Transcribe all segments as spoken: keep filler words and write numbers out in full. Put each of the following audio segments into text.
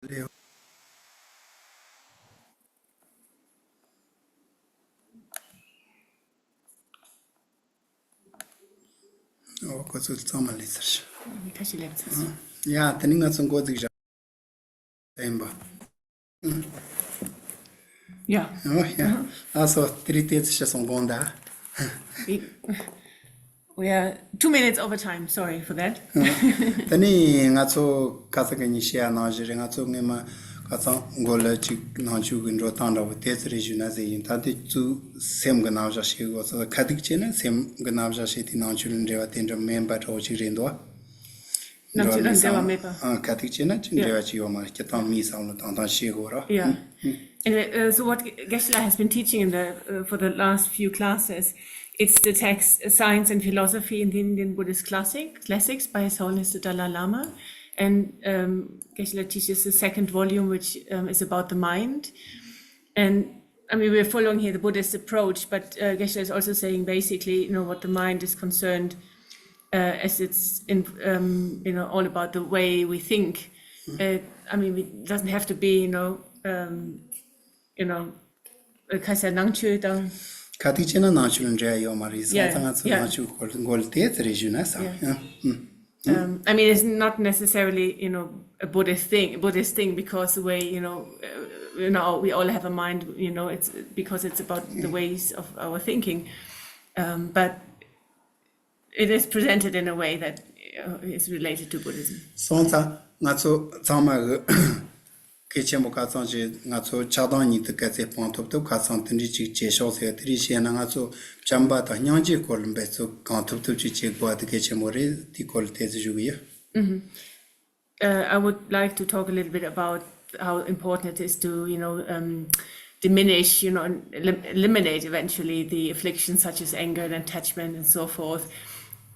ལེའོ། ཨོ་ཁོ་ཚོ་ཚང་མ་ལས་ཚར་ཤག་ཁ་ཤས་ལེབ་ཚར་སོང་། ཡ་དེ་ནི་ང་ཚོ་འགོ་འཛུགས་ར་ཡིན་པ། Yeah. ཨོ་ཡ། ཨ་སོ་དེ་རིང་ཏོག་ཙམ་ཕྱི་སོང་དགོངས་དག We are two minutes over time. Sorry for that. ད་ནི་ང་ཚོ་ཁ་སང་གི་ཉིན་ཤས་ནང་བཞིན་རེད། ང་ཚོ་སྔོན་མ་ཁ་སང་མགོ་ལ་ཅིག་ནང་ཆོས་ཀྱི་འགྲོ་སྟངས་འདྲ་བོ་དེ་ཚོ་རེ་ཞུས་ན་ཟེར་ཡིན། ད་དེ་ཚོ་སེམས་ཀྱི་རྣམ་གཞག་བཤད་དགོས་ཚོ་ཁ་ཐུག་བྱས་ན་སེམས་ཀྱི་རྣམ་གཞག་བཤད་དེ་ནང་ཆོས་ལ་འབྲེལ་བ་དེ་འདྲ་མིན་པ་འདྲ་བོ་ཅིག་རེད་འདུག་ནང་ཆོས་དང་འབྲེལ་བ་མེད་པ། ཨ་ཁ་ཐུག་བྱས་ན་ཅི་འབྲེལ་བ་ཅི་ཡོད་མ་རེད། སྤྱིར་བཏང་མིའི་བསམ་བློ་བཏང་སྟངས་ཤེས་དགོས་ར། Yeah. Anyway, uh, so what Geshe-la has been teaching in the uh, for the last few classes, it's the text uh, Science and Philosophy in the Indian Buddhist Classic, Classics by His Holiness the Dalai Lama. And um, Geshe-la teaches the second volume, which um, is about the mind. And I mean, we're following here the Buddhist approach, but uh, Geshe is also saying basically, you know, what the mind is concerned uh, as it's in, um, you know, all about the way we think. Uh, I mean, it doesn't have to be, you know, um, you know, ཁ་ས་ནང་ཆོས་དང་། ཁ་ཐུག་བྱས་ན་ནང་ཆོས་ལ་འབྲེལ་ཡོད་མ་རེད། སོང་ཙང་ང་ཚོ་ནང་ཆོས་སྐོར་འགོ་ལ་དེ་ཚོ་རེ་ཞུས་ན་བསམ། Um, I mean, it's not necessarily, you know, a Buddhist thing, Buddhist thing because the way, you know, uh, you know, we all have a mind, you know, it's because it's about the ways of our thinking. Um, but it is presented in a way that uh, is related to Buddhism. སོང་ཙང་ང་ཚོ་ཚང་མ་གི་གལ་ཆེན་པོ་ཁ་ཚང་ཞིག་ང་ཚོ་ཆགས་སྡང་གཉིས་དེ་ག་ཚད་སྤང་ཐུབ་ཐུབ། ཁ་ཚང་དེ་འདྲའི་ཅིག་བྱེད་ཤོག་ཟེར། དེ་རིགས་བཤད་ན་ང་ཚོ་བྱམས་པ་དང་སྙིང་རྗེའི་སྐོར་ལ་འབད་བརྩོན་གང་ཐུབ་ཐུབ་ཅིག་བྱེད་དགོས་པ་དེ་གལ་ཆེན་པོ་རེད། དེའི་སྐོར་ལ་ཏོག་ཙམ་ཞུ་གི་ཡོད། Uh, I would like to talk a little bit about how important it is to, you know, um, diminish, you know, and elim- eliminate eventually the afflictions such as anger and attachment and so forth.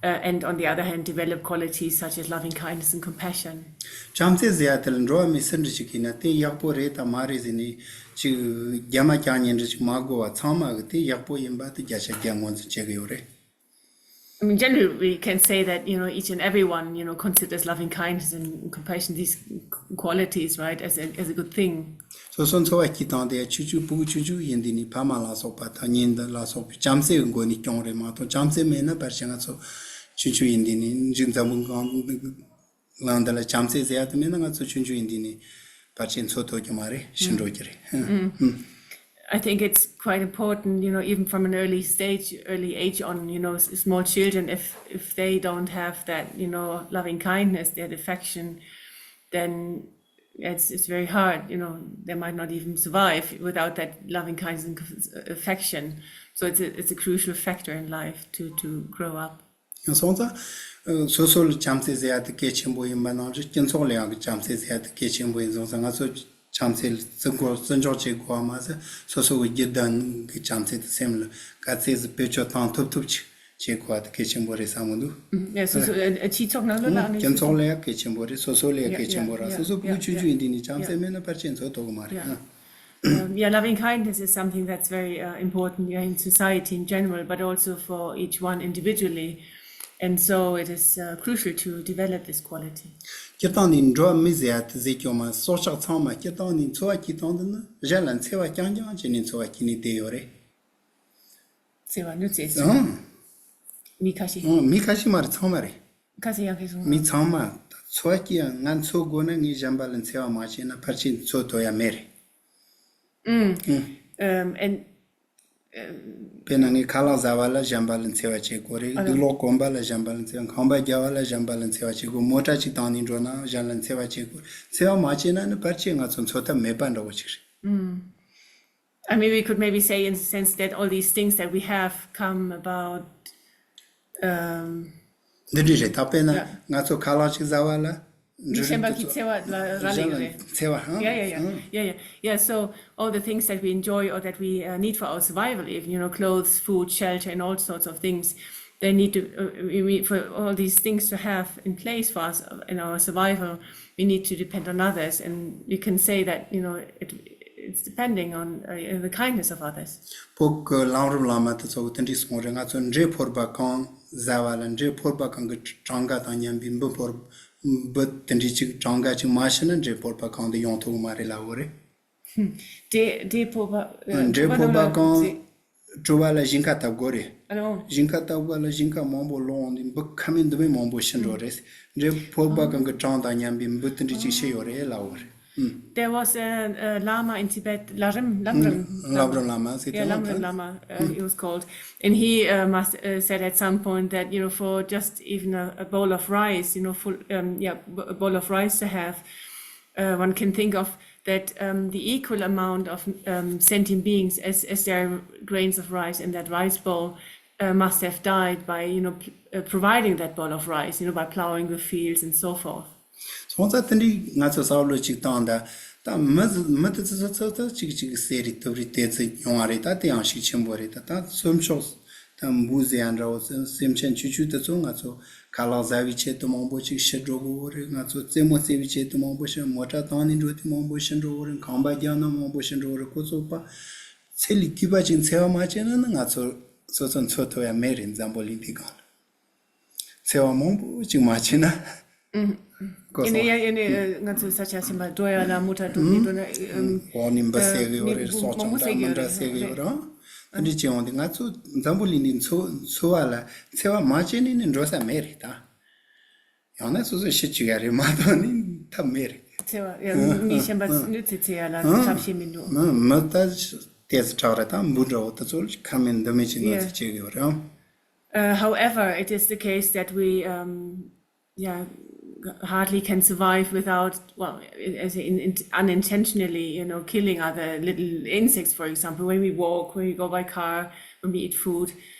Uh, and on the other hand, develop qualities such as loving kindness and compassion. བྱམས་བརྩེ་ཟེར་ཡ་དེ་ལ་འགྲོ་བ་མི་སུ་འདྲ་ཞིག་གིས་ན་དེ་ཡག་པོ་རེད་དམ་མ་རེད་ཟེར་ནས་ཅིག་རྒྱ་མ་རྐྱང་ཉིན་འདྲ་ཞིག་མ་གོ་བ་ཚང་མ་གིས་དེ་ཡག་པོ་ཡིན་པ་དེ་བརྒྱ་ཆ་བརྒྱ་ངོས་འཛིན་བྱེད་ཀྱི་ཡོད་རེད། I mean, generally, we can say that, you know, each and everyone, you know, considers loving kindness and compassion, these qualities, right, as a, as a good thing. སོ་སོ་འཚོ་བ་སྐྱིད་ཐང་དེ་ཆུང་ཆུང་ཕྲུ་གུ་ཆུང་ཆུང་ཡིན་དུས་ནས་ཕ་མ་ལ་སོགས་པ་དང་གཉེན་དུ་ལ་སོགས་པའི་བྱམས་བརྩེའི་སྒོ་ནས་སྐྱོང་རེད་མ་གཏོགས། བྱམས་བརྩེ་མེད་ན་ཕལ་ཆེར་ང་ཚོ་ཆུང་ཆུང་ཡིན་དུས་ནས་འཇིག་འཛམ་བུ་གང་ལང་འདི་ལ་བྱམས་བརྩེ་ཟེར་ཡ་དེ་མེད་ན་ང་ཚོ་ཆུང་ཆུང་ཡིན་དུས་ནས་ཕལ་ཆེར་འཚོ་ཐུབ་ཀྱི་མ་རེད། ཤི་འགྲོ་གི་རེད། I think it's quite important, you know, even from an early stage, early age on, you know, s- small children, if if they don't have that, you know, loving kindness, that affection, then it's it's very hard. You know, they might not even survive without that loving kindness and c- affection. So it's a it's a crucial factor in life to to grow up. ཡང་སོང་ཙང་། ཨ། སོ་སོ་ལ་བྱམས་བརྩེ་ཟེར་ཡ་དེ་གལ་ཆེན་པོ་ཡིན་པ་ནང་བཞིན་སྤྱི་ཚོགས་ལ་ཡང་གི་བྱམས་བརྩེ་ཟེར་ཡ་དེ་གལ་ཆེན་པོ་ཡིན་སོང་ཙང་། ང་ཚོ་བྱམས་བརྩེ་ལ་བརྩི་འཇོག་བརྩི་འཇོག་བྱེད་དགོས་པ་མ་ཟད། སོ་སོ་གི་རྒྱུད་དང་གི་བྱམས་བརྩེ་དེ་སེམས་ལ་ག་ཚད་ཟིག་བེད་སྤྱོད་བཏང་ཐུབ་ཐུབ་ཅིག་བྱེད་དགོས་པ་དེ་གལ་ཆེན་པོ་རེད་བསམ་གི་འདུག་ཨུ། ཡ། སོ་སོ་ཨ། སྤྱི་ཚོགས་ནང་ལོགས་ལ་ཨ་ནི་སྤྱི་ཚོགས་ལ་ཡང་གལ་ཆེན་པོ་རེད། སོ་སོ་ལ་ཡང་གལ་ཆེན་པོ་རེད། སོ་སོ་ཕྲུ་གུ་ཆུང་ཆུང་ཡིན་དུས་ནས་བྱམས་བརྩེ་མེད་ན་ཕལ་ཆེར་འཚོ་ཐུབ་གི་མ་རེད། ཨ། Um, yeah, loving kindness is something that's very uh, important, yeah, in society in general, but also for each one individually. And so it is uh, crucial to develop this quality. སྤྱིར་བཏང་ནས་འགྲོ་བ་མི་ཟེར་ཡ་དེ་ཟེར་གྱི་ཡོད་མ་རེད། སྲོག་ཆགས་ཚང་མ་སྤྱིར་བཏང་ནས་འཚོ་བ་སྐྱེལ་སྟངས་འདི་ནི་གཞན་ལ་འཚེ་བ་རྐྱང་རྐྱང་བྱས་ནས་འཚོ་བ་སྐྱེལ་ནས་བསྡད་ཡོད་རེད། འཚེ་བ་ནི་བྱེད་ཅིང་། ཨང་། མི་ཁ་ཤས། ཨང་། མི་ཁ་ཤས་མ་རེད། ཚང་མ་རེད། ཁ་ཤས་ཡང་ཁ་ཤས་སོང་། མི་ཚང་མ་འཚོ་བ་སྐྱེལ་ཡ། ང་འཚོ་དགོས་ན་ངས་གཞན་པ་ལ་འཚེ་བ་མ་བྱས་ན་ཕལ་ཆེར་འཚོ་ཐུབ་ཡ་མེད་རེད། ཨུམ། ཨུམ། ཨམ། ཨན། དཔེར་ན་ངས་ཁ་ལག་ཟ་བ་ལ་གཞན་པ་ལ་འཚེ་བ་བྱེད་དགོས་རེད། ཨ་ར། དུག་ལོག་གོན་པ་ལ་གཞན་པ་ལ་འཚེ་བ། ཁང་པ་རྒྱག་པ་ལ་གཞན་པ་ལ་འཚེ་བ་བྱེད་དགོས། མོ་ཊ་ཅིག་བཏང་ནས་འགྲོ་ན་གཞན་ལ་འཚེ་བ་བྱེད་དགོས། འཚེ་བ་མ་བྱས་ན་ནི་ཕལ་ཆེར་ང་ཚོ་འཚོ་ཐབས་མེད་པ་འདྲ་བོ་ཅིག་རེད། ཨུམ། I mean, we could maybe say, in a sense, that all these things that we have come about. Um, འདི་འདྲ་རེད། ད་དཔེར་ན། Yeah. ང་ཚོ་ཁ་ལག་ཅིག་ཟ་བ་ལ། མི་གཞན་པ་གི་འཚེ་བ་ལ་རག་ལས་ཀྱི་རེད། འཚེ་བ་ཧང་། Yeah, yeah, yeah. ཧང་། Yeah, yeah. Yeah, so all the things that we enjoy or that we uh, need for our survival, even, you know, clothes, food, shelter, and all sorts of things, they need to, uh, we, we, for all these things to have in place for us uh, in our survival, we need to depend on others. And you can say that, you know, it, it's depending on uh, the kindness of others. བོད་ཀྱི་གླང་རུམ་བླ་མ་དེ་ཚོ་དེ་འདྲས་གསུངས་རེད། ང་ཚོ་འབྲས་ཕོར་པ་གང་ཟ་བ་ལ་འབྲས་ཕོར་པ་གང་གི་གྲངས་ཀ་དང་མཉམ་པའི་འབུ་ཕོར། འབུ་དེ་འདྲའི་ཅིག་གྲངས་ཀ་ཅིག་མ་ཤི་ན་འབྲས་བུ་ཕོར་པ་གང་དུ་ཡོང་ཐུབ་ཀྱི་མ་རེད་ལབ་ཡོད་རེད། འབྲས་འབྲས་ཕོར་པ་ཨ། འབྲས་ཕོར་པ་གང་བཀྲུ་བ་ལ་ཞིང་ཁ་བཏབ་དགོས་རེད། ཨ་ནོ། ཞིང་ཁ་བཏབ་དགོས་ལ་ཞིང་ཁ་མང་པོ་སློག་འོང་དུས་འབུ་ཁ་མེད་འདུ་མེད་མང་པོ་ཤི་འགྲོ་རེད། འབྲས་ཕོར་པ་གང་གི་གྲངས་དང་མཉམ་པའི་འབུ་དེ་འདྲའི་ཅིག་ཤི་ཡོད་རེད་ལབ་ཡོད་རེད། ཨུམ། There was a, a lama in Tibet, Larim, Lamrim. ལམ་རིམ་བླ་མ་ཟེར། Yeah, དེ་ལ་Lamrim ད། Lama, uh, he was called. And he uh, must, uh, said at some point that, you know, for just even a, a bowl of rice, you know, full, um, yeah, b- a bowl of rice to have, uh, one can think of that um, the equal amount of um, sentient beings as, as there are grains of rice in that rice bowl uh, must have died by, you know, p- uh, providing that bowl of rice, you know, by plowing the fields and so forth. སོང་ཙང་དེ་འདྲའི་ང་ཚོ་བསམ་བློ་ཅིག་བཏང་ད། ད་མི་མི་དེ་ཚོ་ཚོ་ཚོ་ཚོ་ཅིག་ཅིག་བསད་རེས་གཏུབ་རེས་དེ་ཚོ་ཡོང་བ་རེད། ད་དེ་ཡང་ཤུགས་ཆེན་པོ་རེད། ད་ད་གསོན་མཆོག་ད་འབུ་ཟེར་ཡ་འདྲ་བོ་ཚོ་སེམས་ཅན་ཆུང་ཆུང་དེ་ཚོ་ང་ཚོ་ཁ་ལག་ཟ་བའི་ཆེད་དུ་མང་པོ་ཅིག་ཤི་འགྲོ་གི་ཡོད་རེད། ང་ཚོ་རྩེད་མོ་རྩེ་བའི་ཆེད་དུ་མང་པོ་ཤི། མོ་ཊ་བཏང་ནས་འགྲོ་དུས་མང་པོ་ཤི་འགྲོ་གི་ཡོད་རེད། ཁང་པ་རྒྱབ་ན་མང་པོ་ཤི་འགྲོ་གི་ཡོད་རེད། ཁོ་ཚོ་པ་ཚེ་ལས་རྒུད་པ་ཅིག་འཚོ་བ་མ་བྱས་ན་ནི་ང་ཚོ་སོ་སོ་འཚོ་ཐུབ་ཡ་མེད་རེད། འཛམ་བུ་གླིང་འདི་སྒང་ལ། འཚེ་བ་མང་པོ་ཅིག་མ་བྱས་ན། ཨུམ། གོ་ཡིན་ནའི་སོང་། ཡ་ཡིན་ནའི་ཨ། ང་ཚོ་ས་ཆ་གཞན་པ་འགྲོ་ཡ་ལ་མོ་ཊ་འགྲོ་མི་འགྲོ་ན་ཨུམ། འོག་ནས་འབུ་ཨ། བསད་གི་ཡོད་མི་རེད། འབུ་སྲོག་མང་པོ་ཆགས་བསད་གི་ཡོད་རེད། མི་འདྲ་བསད་གི་ཡོད་རེད། ཨ་དེ་འདྲ་བྱས་ཡོང་དུས་ང་ཚོ་འཛམ་བུ་གླིང་འདི་འཚོ་འཚོ་བ་ལ་འཚེ་བ་མ་བྱས་ནས་ནི་འགྲོ་ས་མེད་རེད་ད། ཡང་ན་སོ་སོ་ཤི་བཅུག་ཡ་རེད་མ་གཏོགས་ནི་ཐབས་མེད་རེད། འཚེ་བ་ཡ་མི་གཞན་པ་ཨ་ནི་འཚེ་འཚེ་ཡ་ལ་ཨ་ཐབས་ཤེས་མི་འདུག་ཨ་མི་ད་ཏོག་ཙམ་དྲག་རེད། ད་འབུ་འདྲ་བོ་དེ་ཚོ་ཁ་མེད་འདུ་མེད་ཅིག་ནོར་འཚེ་བྱེད་གི་ཡོད་རེད། Uh, however, it is the case that we, um, yeah, hardly can survive without, well, as in, in, unintentionally, you know, killing other little insects, for example, when we walk, when we go by car, when we eat food.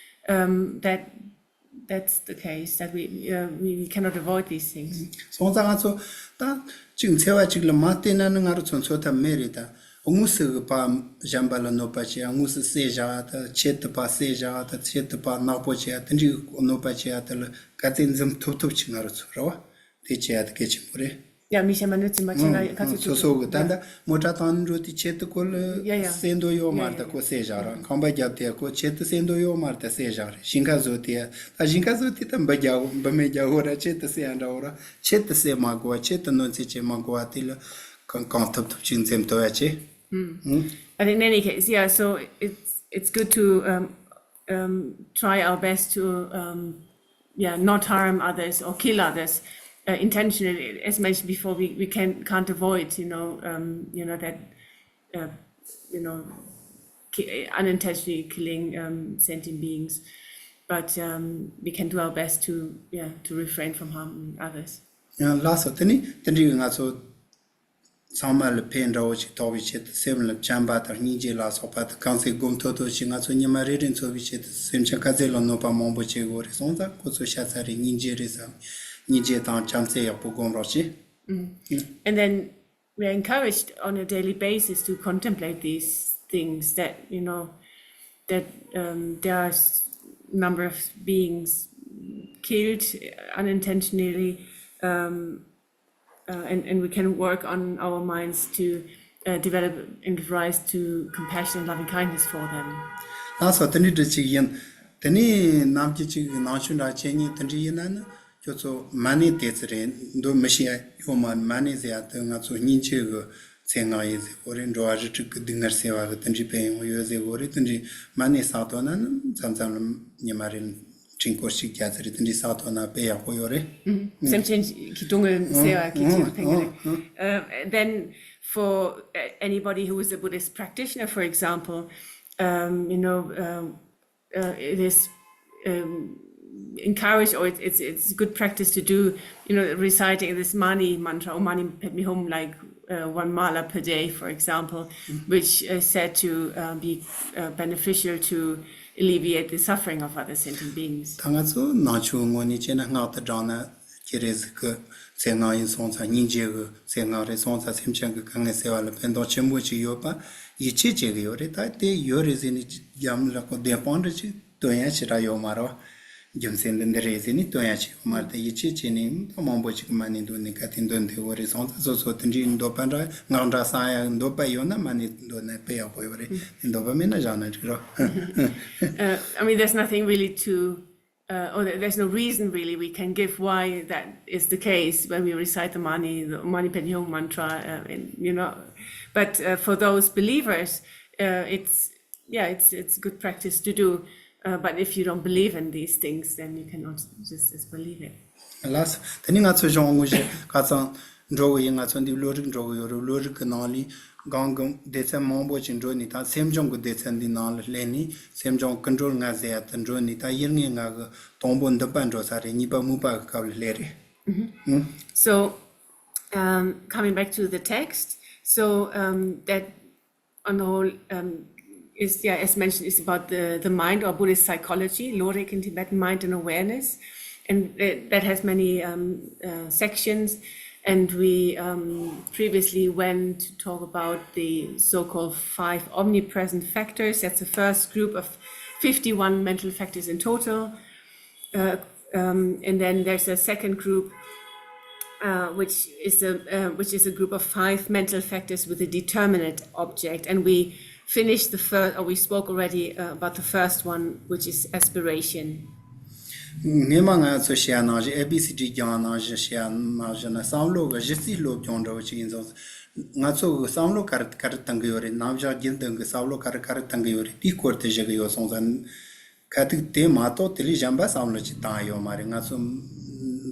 Um, that that's the case, that we, uh, we we cannot avoid these things. སོང་ཙང་ང་ཚོ་ད་ཅིག་འཚེ་བ་ཅིག་ལ་མ་བརྟེན་ན་ནི་ང་རང་ཚོ་འཚོ་ཐབས་མེད་རེད་ད། དངོས་སུ་གི་པ་གཞན་པ་ལ་གནོད་པ་བྱེད་ཡ། དངོས་སུ་བསད་བཞག་ཡ་ད། ཆེད་དུ་པ་བསད་བཞག་ཡ་ད། ཆེད་དུ་པ་ནག་པོ་བྱེད་ཡ་དེ་འདྲའི་གནོད་པ་བྱེད་ཡ་དེ་ལ་ག་ཚད་འཛེམ་ཐུབ་ཐུབ་ཅིག་ང་རང་ཚོ་རེད་བ། དེ་བྱེད་ཡ་དེ་གལ་ཆེན་པོ་རེད། ཡ་མི་གཞན་པ་ནི་འཛེམ་པ་བྱེད་ན་ག་ཚོད་སོ་ཚོད་སོ་གི་ད་ལྟ་མོ་ཊ་བཏང་འགྲོ་དུས་ཆེད་དུ་ཁོ་ལ་ཡ་ཡ་བསད་འདོད་ཡོད་མ་རེད་ད། ཡ་ཡ་ཁོ་བསད་བཞག་ར། ཁང་པ་བརྒྱབ་དེ་ཁོ་ཆེད་དུ་བསད་འདོད་ཡོད་མ་རེད་ད། བསད་བཞག་རེད། ཞིང་ཁ་བཟོ་དེ་ད་ཞིང་ཁ་བཟོ་དེ་ད་འབུ་རྒྱག་འབུ་མེ་རྒྱག་འོ་ར། ཆེད་དུ་བསད་ཡ་འདྲ་འོ་ར། ཆེད་དུ་བསད་མ་དགོས་པ། ཆེད་དུ་གནོད་འཚེ་བྱེད་མ་དགོས་པ་དེ་ལ་གང་གང་ཐུབ་ཐུབ་ཅིག་འཛེམ་ཐུབ་ཡ་བྱེད། But in any case, yeah, so it's it's good to um, um, try our best to um, yeah, not harm others or kill others uh, intentionally. As mentioned before, we, we can can't avoid, you know, um, you know that uh, you know, ki- unintentionally killing um, sentient beings, but um, we can do our best to yeah to refrain from harming others. ཡང་ལགས་སོ། དེ་ནི་དེ་འདྲའི་ང་ཚོ་ཚང་མ་ལ་ཕན་འདྲ་བོ་ཞིག་ཐོགས་པའི་ཆེད་དུ་སེམས་ལ་བྱམས་པ་དང་སྙིང་རྗེ་ལ་སོགས་པ་དང་གང་ཚེ་སྒོམ་ཐོག་ཐོག་ཞིག་ང་ཚོ་ཉི་མ་རེ་རེ་འཚོ་བའི་ཆེད་དུ་སེམས་ཅན་ག་ཚད་ལ་གནོད་པ་མང་པོ་བྱེད་དགོས་རེད། སོང་ཙང་ཁོ་ཚོ་ཤ་ཚ་རེད། སྙིང་རྗེ་རེད་བསམ། སྙིང་རྗེ་དང་བྱམས་བརྩེ་ཡག་པོ་སྒོམ་རོགས་བྱེད། And then we are encouraged on a daily basis to contemplate these things, that you know that um, there are s- number of beings killed unintentionally, um, uh, and, and we can work on our minds to uh, develop and give rise to compassion and loving kindness for them. ལགས་སོ། དེ་འདྲ་ཅིག་ཡིན། དེ་ནས་ནམ་རྒྱུན་ཅིག་ནང་ཆོས་འདྲ་བྱེད་མཁན་དེ་འདྲ་ཡིན་ན་ནི། ཁྱོད་ཚོ་མ་ཎི་དེ་ཚོ་རེད་འདོད་མི་ཤེས་ཡ་ཡོད་མ་རེད། མ་ཎི་ཟེར་ཡ་དེ་ང་ཚོ་སྙིང་རྗེ་གི་ཚེ་སྔག་ཡིན་ཟེར་གོ་རེད། འགྲོ་བ་རིགས་དྲུག་གི་སྡུག་བསྔལ་སེལ་བ་གི་དེ་འདྲའི་ཕན་ཡོན་ཡོད་ཟེར་གོ་རེད། དེ་འདྲའི་མ་ཎི་བསགས་ཐུབ་ན་ནི་མཚམས་མཚམས་ལ་ཉི་མ་རེ་ལ་ཕྲེང་སྐོར་གཅིག་བརྒྱབ་ཚེ་རེད། དེ་འདྲའི་བསགས་ཐུབ་ན་དཔེ་ཡག་པོ་ཡོད་རེད། སེམས་ཅན་གྱི་སྡུག་བསྔལ་སེལ་བ་གི་ཕན་ཡོན་རེད། Uh, then for uh, anybody who is a Buddhist practitioner, for example, um, you know, um, uh, it is um, encouraged, or it's, it's it's good practice to do, you know, reciting this Mani mantra or Mani Padme Hum, like uh, one mala per day, for example, which is said to uh, be uh, beneficial to alleviate the suffering of other sentient beings. ད་ང་ཚོ་ནང་ཆོས་ངོས་ནས་བྱས་ན་སྔགས་དེ་བགྲངས་ན། ཁྱེད་རེ་ཟིག་གི་ཚེ་སྔགས་ཡིན་སོང་ཙང་། སྙིང་རྗེ་གི་ཚེ་སྔགས་རེད་སོང་ཙང་། སེམས་ཅན་གྱི་དཀའ་ངལ་སེལ་བ་ལ་ཕན་ཐོགས་ཆེན་པོ་ཅིག་ཡོད་པ་ཡིད་ཆེས་བྱེད་ཀྱི་ཡོད་རེད། ད་དེ་ཡོད་རེད་ཟེར་ནས་རྒྱབ་ལ་ཁོ་བདེན་དཔང་འདྲ་ཅིག་སྟོན་ཡ་ཞེ་དྲག་ཡོད་མ་རེད་བ། རྒྱུ་མཚན་འདི་འདི་རེད་ཟེར་ནས་སྟོན་ཡ་ཅིག་ཡོད་མ་རེད། ད་ཡིད་ཆེས་བྱས་ནས་ད་མང་པོ་ཅིག་གི་མ་ཎི་འདོན་ནས་ག་དེ་འདོན་བསྡད་ཡོད་རེད་སོང་ཙང་། སོ་སོ་དེ་འདྲའི་འདོད་པ་འདྲ་སྔགས་འདྲ་བསགས་ཡ་འདོད་པ་ཡོད་ན་མ་ཎི་འདོན་ན་དཔེ་ཡག་པོ་ཡོད་རེད། དེ་འདོད་པ་མེད་ན་བཞག་ན་འགྲིག་རོ། Uh, I mean, there's nothing really to uh, or there- there's no reason really we can give why that is the case when we recite the Mani, the Mani Padme Hung mantra, uh, and, you know, but uh, for those believers, uh, it's, yeah, it's it's good practice to do. Uh, but if you don't believe in these things, then you cannot just, just believe it. ལགས་སོ། དེ་ནི་ང་ཚོ་གཞུང་དངོས་གཞི་ཁ་སང་འགྲོ་གི་ཡིན། ང་ཚོ་འདི་བློ་རིག་འགྲོ་གི་ཡོད་རེད། བློ་རིག་གི་ནང་ལས་གང་གི་སྡེ་ཚན་མང་པོ་ཅིག་འགྲོ་ནས། ད་སེམས་སྦྱོང་གི་སྡེ་ཚན་འདི་ནང་ལ་སླེབས་ནས། སེམས་སྦྱོང་ཀུན་གྲོལ་ལྔ་ཟེར་ཡ་དེ་འགྲོ་ནས། ད་ཡུལ་ངེས་ལྔ་གི་དང་པོ་འདུན་པ་འགྲོ་ས་རེད། གཉིས་པ་མོས་པ་གི་སྐབས་ལ་སླེབས་རེད། So, um, coming back to the text, so um, that on the whole, um, is, yeah, as mentioned, is about the, the mind, or Buddhist psychology, Lorik in Tibetan, mind and awareness. And that, that has many um, uh, sections. And we um, previously went to talk about the so-called five omnipresent factors. That's the first group of fifty-one mental factors in total. Uh, um, and then there's a second group, uh, which is a uh, which is a group of five mental factors with a determinate object, and we finished the first, or we spoke already uh, about the first one, which is aspiration. སྔོན་མ་ང་ཚོ་བཤད་ནང་བཞིན། A B C D སྦྱང་ནང་བཞིན། བཤད་ནང་བཞིན་ན་བསམ་བློ་གི་གཞི་རྩའི་སློབ་སྦྱོང་འདྲ་བོ་ཅིག་ཡིན་སོང་། ང་ཚོ་གི་བསམ་བློ་ག་རེ་ག་རེ་གཏང་གི་ཡོད་རེད། རྣམ་གཞག་རྒྱུན་ལྡན་གི་བསམ་བློ་ག་རེ་ག་རེ་གཏང་གི་ཡོད་རེད། དེའི་སྐོར་དེ་བཤད་གི་ཡོད་སོང་ཙང་། ཁ་ཐུག་དེ་མ་གཏོགས་དེ་ལས་གཞན་པ་བསམ་བློ་ཅིག་བཏང་ཡོད་མ་རེད། ང་ཚོ་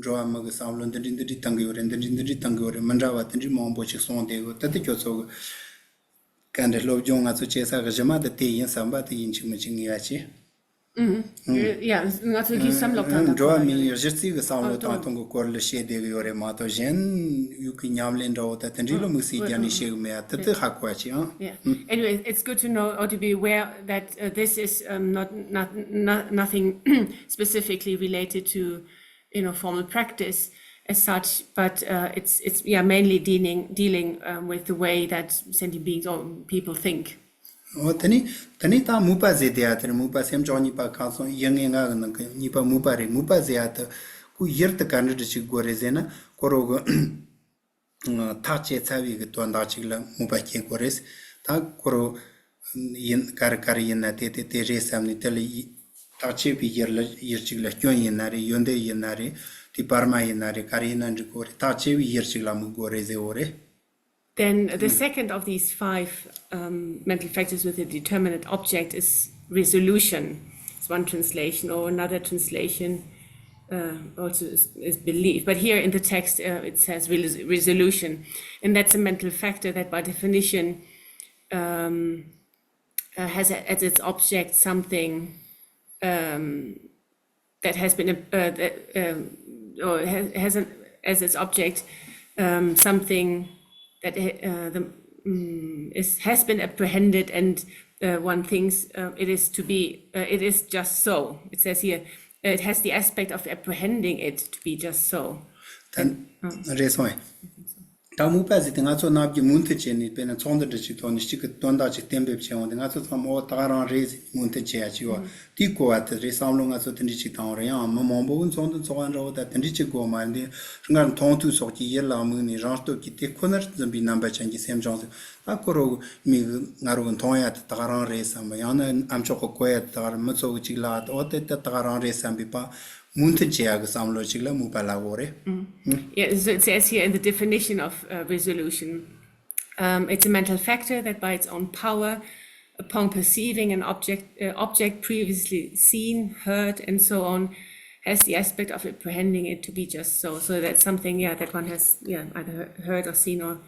འགྲོ་བ་མི་གི་བསམ་བློ་འདི་འདྲ་འདི་འདྲ་བཏང་གི་ཡོད་རེད། འདི་འདྲ་འདི་འདྲ་བཏང་གི་ཡོད་རེད། མི་འདྲ་བ་དེ་འདྲ་མང་པོ་ཅིག་གསུངས་བསྡད་ཡོད། ད་ལྟ་ཁྱོད་ཚོ་གི་ག་འདྲ་སློབ་སྦྱོང་ང་ཚོ་བྱེད་ས་གི་གཞི་མ་དེ་དེ་ཡིན་བསམ་པ་དེ་ཡིན་གཅིག་མིན་གཅིག་ངེས་པ་ཅིག Yeah, ང་ཚོ་གི་བསམ་བློ་བཏང་སྟངས་འགྲོ་བ་ཁོ་ན་མིའི་རེད། གཞི་རྩའི་གི་བསམ་བློ་བཏང་སྟངས་གི་སྐོར་ལ་བཤད་བསྡད་གི་ཡོད་རེད་མ་གཏོགས། གཞན་ཡུལ་གི་ཉམས་ལེན་འདྲ་བོ་ད་དེ་འདྲའི་ལ་དམིགས་བསལ་རྒྱབ་ནས་བཤད་གི་མེད་ཨ། དེ་དེ་ཧ་གོ་བ་ཅིག་ཨང་། Yeah. Anyway, it's good to know or to be aware that uh, this is um, not, not, not nothing specifically related to, you know, formal practice as such, but uh, it's it's yeah, mainly dealing dealing um, with the way that sentient beings or people think. འོ་དེ་ནི་དེ་ནི་ད་མོས་པ་ཟེར་དེ་ཡ་དེ་རེད། མོས་པ་སེམས་བྱུང་གཉིས་པ་ཁ་སང་ཡུལ་ངེས་ལྔ་གི་ནང་གི་གཉིས་པ་མོས་པ་རེད། མོས་པ་ཟེར་ཡ་དེ་ཁོ་ཡུལ་དེ་ག་འདྲ་འདྲ་ཅིག་དགོས་རེད་ཟེར་ན། ཁོ་རང་གི་ཐག་བཅད་ཚར་བའི་གི་དོན་དག་ཅིག་ལ་མོས་པ་སྐྱེ་དགོས་རེད། ད་ཁོ་རང་ཡིན་ག་རེ་ག་རེ་ཡིན་ན་དེ་དེ་དེ་རེད་བསམ་ནས་དེ་ལ་ཡི་ཐག་བཅད་པའི་ཡུལ་ལ་ཡུལ་ཅིག་ལ་སྐྱོན་ཡིན་ན་རེད། ཡོན་ཏན་ཡིན་ན་རེད། དེ་བར་མ་ཡིན་ན་རེད། ག་རེ་ཡིན་ན་འགྲིག་གོ་རེད། ཐག་བཅད་པའི་ཡུལ་ཅིག་ལ་དམིགས་དགོས་རེད་ཟེར་བོ་རེད། Then the second of these five um, mental factors with a determinate object is resolution. It's one translation, or another translation uh, also is, is belief. But here in the text, uh, it says res- resolution. And that's a mental factor that, by definition, um, uh, has a- as its object something um, that has been uh, that, um, or has, has an, as its object um, something that uh, the, um, is, has been apprehended, and uh, one thinks uh, it is to be, uh, it is just so. It says here, it has the aspect of apprehending it to be just so. ད་རེད་སོང་ཨེ། ད་མོས་པ་ཟེར་དེ་ང་ཚོ་ནམ་རྒྱུན་མོས་མཐུན་བྱས་ནས་དཔེར་ན་ཚོགས་འདུ་འདྲ་ཅིག་ཐོག་ནས་གཅིག་གི་དོན་དག་ཅིག་གཏན་འབེབས་བྱས་འོང་དུས། ང་ཚོ་ཚང་མ་འོ་ད་ག་རང་རེད་ཟེར་མོས་མཐུན་བྱེད་ཡ་ཅིག་ཡོད། དེའི་གོ་བ་དེ་རེད། བསམ་བློ་ང་ཚོ་དེ་འདྲ་ཅིག་བཏང་བ་རེད། ཡང་མི་མང་པོ་གི་ཚོགས་འདུ་འཚོགས་པ་འདྲ་བོ་ད་དེ་འདྲ་ཅིག་དགོས་མ་རེད། འདི་སྔར་མཐོང་ཐོས་སོགས་ཀྱི་ཡུལ་ལ་དམིགས་ནས་རང་སྟོབས་ཀྱིས་དེ་ཁོ་ནར་འཛིན་པའི་རྣམ་པ་ཅན་གྱི་སེམས་བྱུང་ཟེར། ད་ཁོ་རང་མིག་གི་ང་རང་གི་མཐོང་ཡ་དེ་ད་ག་རང་རེད་བསམ་པ། ཡང་ན་ཨ་མཆོག་གི་གོ་ཡ་དེ་ད་ག་རང་། མི་ཚོ་གི་ཅིག་ལ་འོ་དེ་དེ་ད་ག་རང་རེད་བསམ་པའི་པ་མོས་མཐུན་བྱེད་ཡ་གི་བསམ་བློ་ཅིག་ལ་མོས་པ་ལབ་དགོས་རེད། Yeah, so it says here in the definition of uh, resolution, um, it's a mental factor that by its own power, upon perceiving an object, uh, object previously seen, heard, and so on, has the aspect of apprehending it to be just so. So that's something, yeah, that one has, yeah, either he- heard or seen or,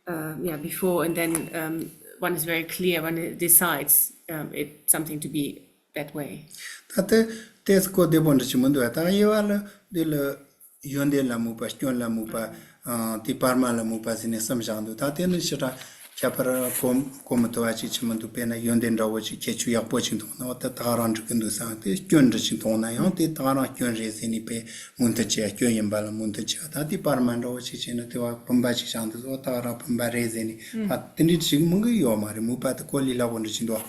uh, yeah, before, and then um, one is very clear when it decides um, it something to be that way. ད་ལྟ་ཏེས་གོ་བདེ་པོ་འདྲ་ཅིག་མི་འདུག་ད་དབྱེ་བ་ལ་འདི་ལ་ཡོན་ཏན་ལ་དམིགས་པ། སྐྱོན་ལ་དམིགས་པ། ཨ་དེ་བར་མ་ལ་དམིགས་པ་ཟེར་ནས་གསུམ་བཞག་འདུག་ད་དེ་ནི་ཞེ་དྲག་ཁྱད་པར་གོ་གོ་མི་ཐུབ་པ་ཅིག་ཅིག་མི་འདུག་དཔེར་ན་ཡོན་ཏན་འདྲ་བོ་ཅིག་ཁྱད་ཆོས་ཡག་པོ་ཅིག་མཐོང་ན་འོ་ད་ད་ག་རང་འགྲིག་གི་འདུག་བསམ། དེ་སྐྱོན་འདྲ་ཅིག་མཐོང་ན་ཡང་དེ་ད་ག་རང་སྐྱོན་རེད་ཟེར་ནས་དཔེ་མོས་མཐུན་བྱེད། སྐྱོན་ཡིན་པ་ལ་མོས་མཐུན་བྱེད། ད་དེ་བར་མ་འདྲ་བོ་ཅིག་བྱས་ན་དེ་བ་བུམ་པ་ཅིག་བཞག་འདུག་འོ་ད་ག་རང་བུམ་པ་རེད་ཟེར་ནས། ཨ་དེ་འདྲ་ཅིག་མང་གི་ཡོད་མ་རེད། དམིགས་པ་དེ་གོ་ལས་སླ་པོ་འདྲ་ཅིག་འདུག་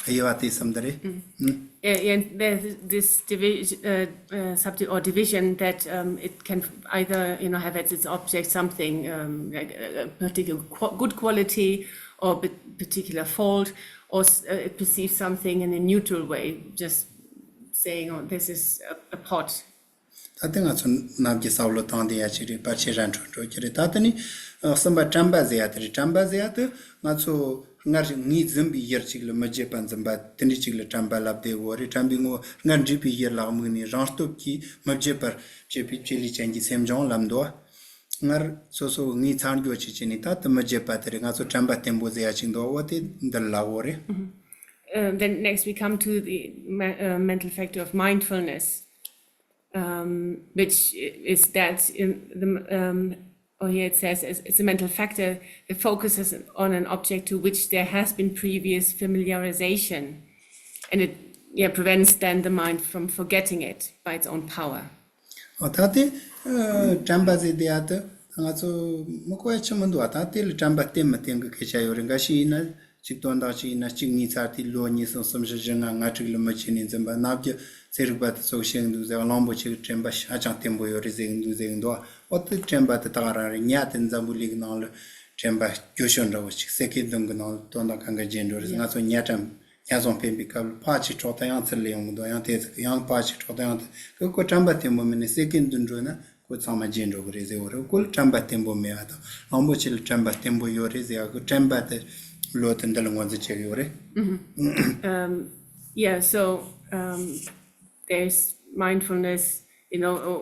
དབྱེ་བ་དེ་གསུམ་དེ་རེད། Yeah, and there's this division, uh, uh, subdi- or division that um, it can either, you know, have as its object something um, like a a particular qu- good quality or p- particular fault, or s- uh, it perceives something in a neutral way, just saying, "Oh, this is a, a pot." ད་ལྟ་ང་ཚོ་ནམ་རྒྱུན་བསམ་བློ་བཏང་བསྡད་ཡ་ཅིག་རེད། བར་ཆད་ར་འཕྲོད་འགྲོ་གི་རེད། ད་ལྟ་ནི་ཨ་གསུམ་པ་དྲན་པ་ཟེར་ཡ་དེ་རེད། དྲན་པ་ཟེར་ཡ་དེ་ང་ཚོ་སྔར་ངོས་འཛིན་པའི་ཡུལ་གཅིག་ལ་མི་བརྗེད་པར་འཛིན་པ་དེ་འདྲ་ཅིག་ལ་དྲན་པ་ལབ་བསྡད་ཡོད་རེད། དྲན་པའི་ངོ་བོ་སྔར་འདྲིས་པའི་ཡུལ་ལ་དམིགས་ནས་རང་སྟོབས་ཀྱིས་མི་བརྗེད་པར་བྱེད་པའི་བྱེད་ལས་ཅན་གྱི་སེམས་བྱུང་ལབ་འདུག་སྔར་སོ་སོ་ངོས་ཚར་འགྱོ་ཅིག་བྱས་ནས་ད་དེ་མི་བརྗེད་པ་དེ་རེད། ང་ཚོ་དྲན་པ་བརྟན་པོ་ཟེར་ཡ་ཅིག་འདུག་འོ་དེ་འདི་ལ་འོ་རེད། Um, then next we come to the me- uh, mental factor of mindfulness, um, which is that in the, um, oh, here it says it's, it's a mental factor that focuses on an object to which there has been previous familiarization, and it, yeah, prevents then the mind from forgetting it by its own power. ཨོ་ད་དེ་དྲན་པ་ཟེར་དེ་ཡ་དེ་ང་ཚོ་མི་གོ་ཡ་ཆི་མི་འདུག་ཨ་ད་དེ་ལ་དྲན་པ་བརྟན་མི་བརྟན་གི་སྐད་ཆ་ཡོད་རེད། འགའ་ཞིག་ཡིན་ན་གཅིག་དོན་དག་ཅིག་ཡིན་ན་གཅིག་ངོས་ཚར་དེ་ལོ་གཉིས་གསུམ་གསུམ་བཞི་བཞི་ལྔ་ལྔ་དྲུག་ལ་མི་བྱེད་ནས་འཛིན་པ། ནམ་རྒྱུན་ཚན་རིག་པ་དེ་ཚོ་བཤད་གི་འདུག་ཟེར། གླང་པོ་ཆེ་གི་དྲན་པ་ཧ་ཅང་བརྟན་པོ་ཡོད་རེད་ཟེར་གི་འདུག་ཟེར་གི་འདུག་ཨོ་དེ་དྲན་པ་དེ་ད་ག་རང་རེད། ཉ་དེ་འཛམ་བུ་གླིང་གི་ནང་ལ་དྲན་པ་སྐྱོ་ཤོས་འདྲ་བོ་ཅིག་སེ་ཀེན་བདུན་གི་ནང་ལ་དོན་དག་གང་ག་བརྗེད་འགྲོ་རེད། ང་ཚོ་ཉ་དྲན་ཉ་ཚོང་འཕེན་པའི་སྐབས་ལ་ཕར་ཅིག་འཕྲོག་ད་ཡང་ཚུར་ལ་ཡོང་གི་འདུག་ཡང་དེ་ཚོ་ཡང་ཕར་ཅིག་འཕྲོག་ད་ཡང་དེ་ཁོ་ཁོ་དྲན་པ་བརྟན་པོ་མེད་ན་སེ་ཀེན་བདུན་འགྲོ་ན་ཁོ་ཚང་མ་བརྗེད་འགྲོ་གི་རེད་ཟེར་བ་རེད། ཁོ་ལ་དྲན་པ་བརྟན་པོ་མེད་པ་དང་གླང་པོ་ཆེ་ལ་དྲན་པ་བརྟན་པོ་ཡོད་རེད་ཟེར་བ། ཁོ་དྲན་པ་དེ་བློ་དེ་འདི་ལ་ངོས་འཛིན་བྱེད་ཀྱི་ཡོད་རེད། Um, yeah, so um, there's mindfulness, you know, or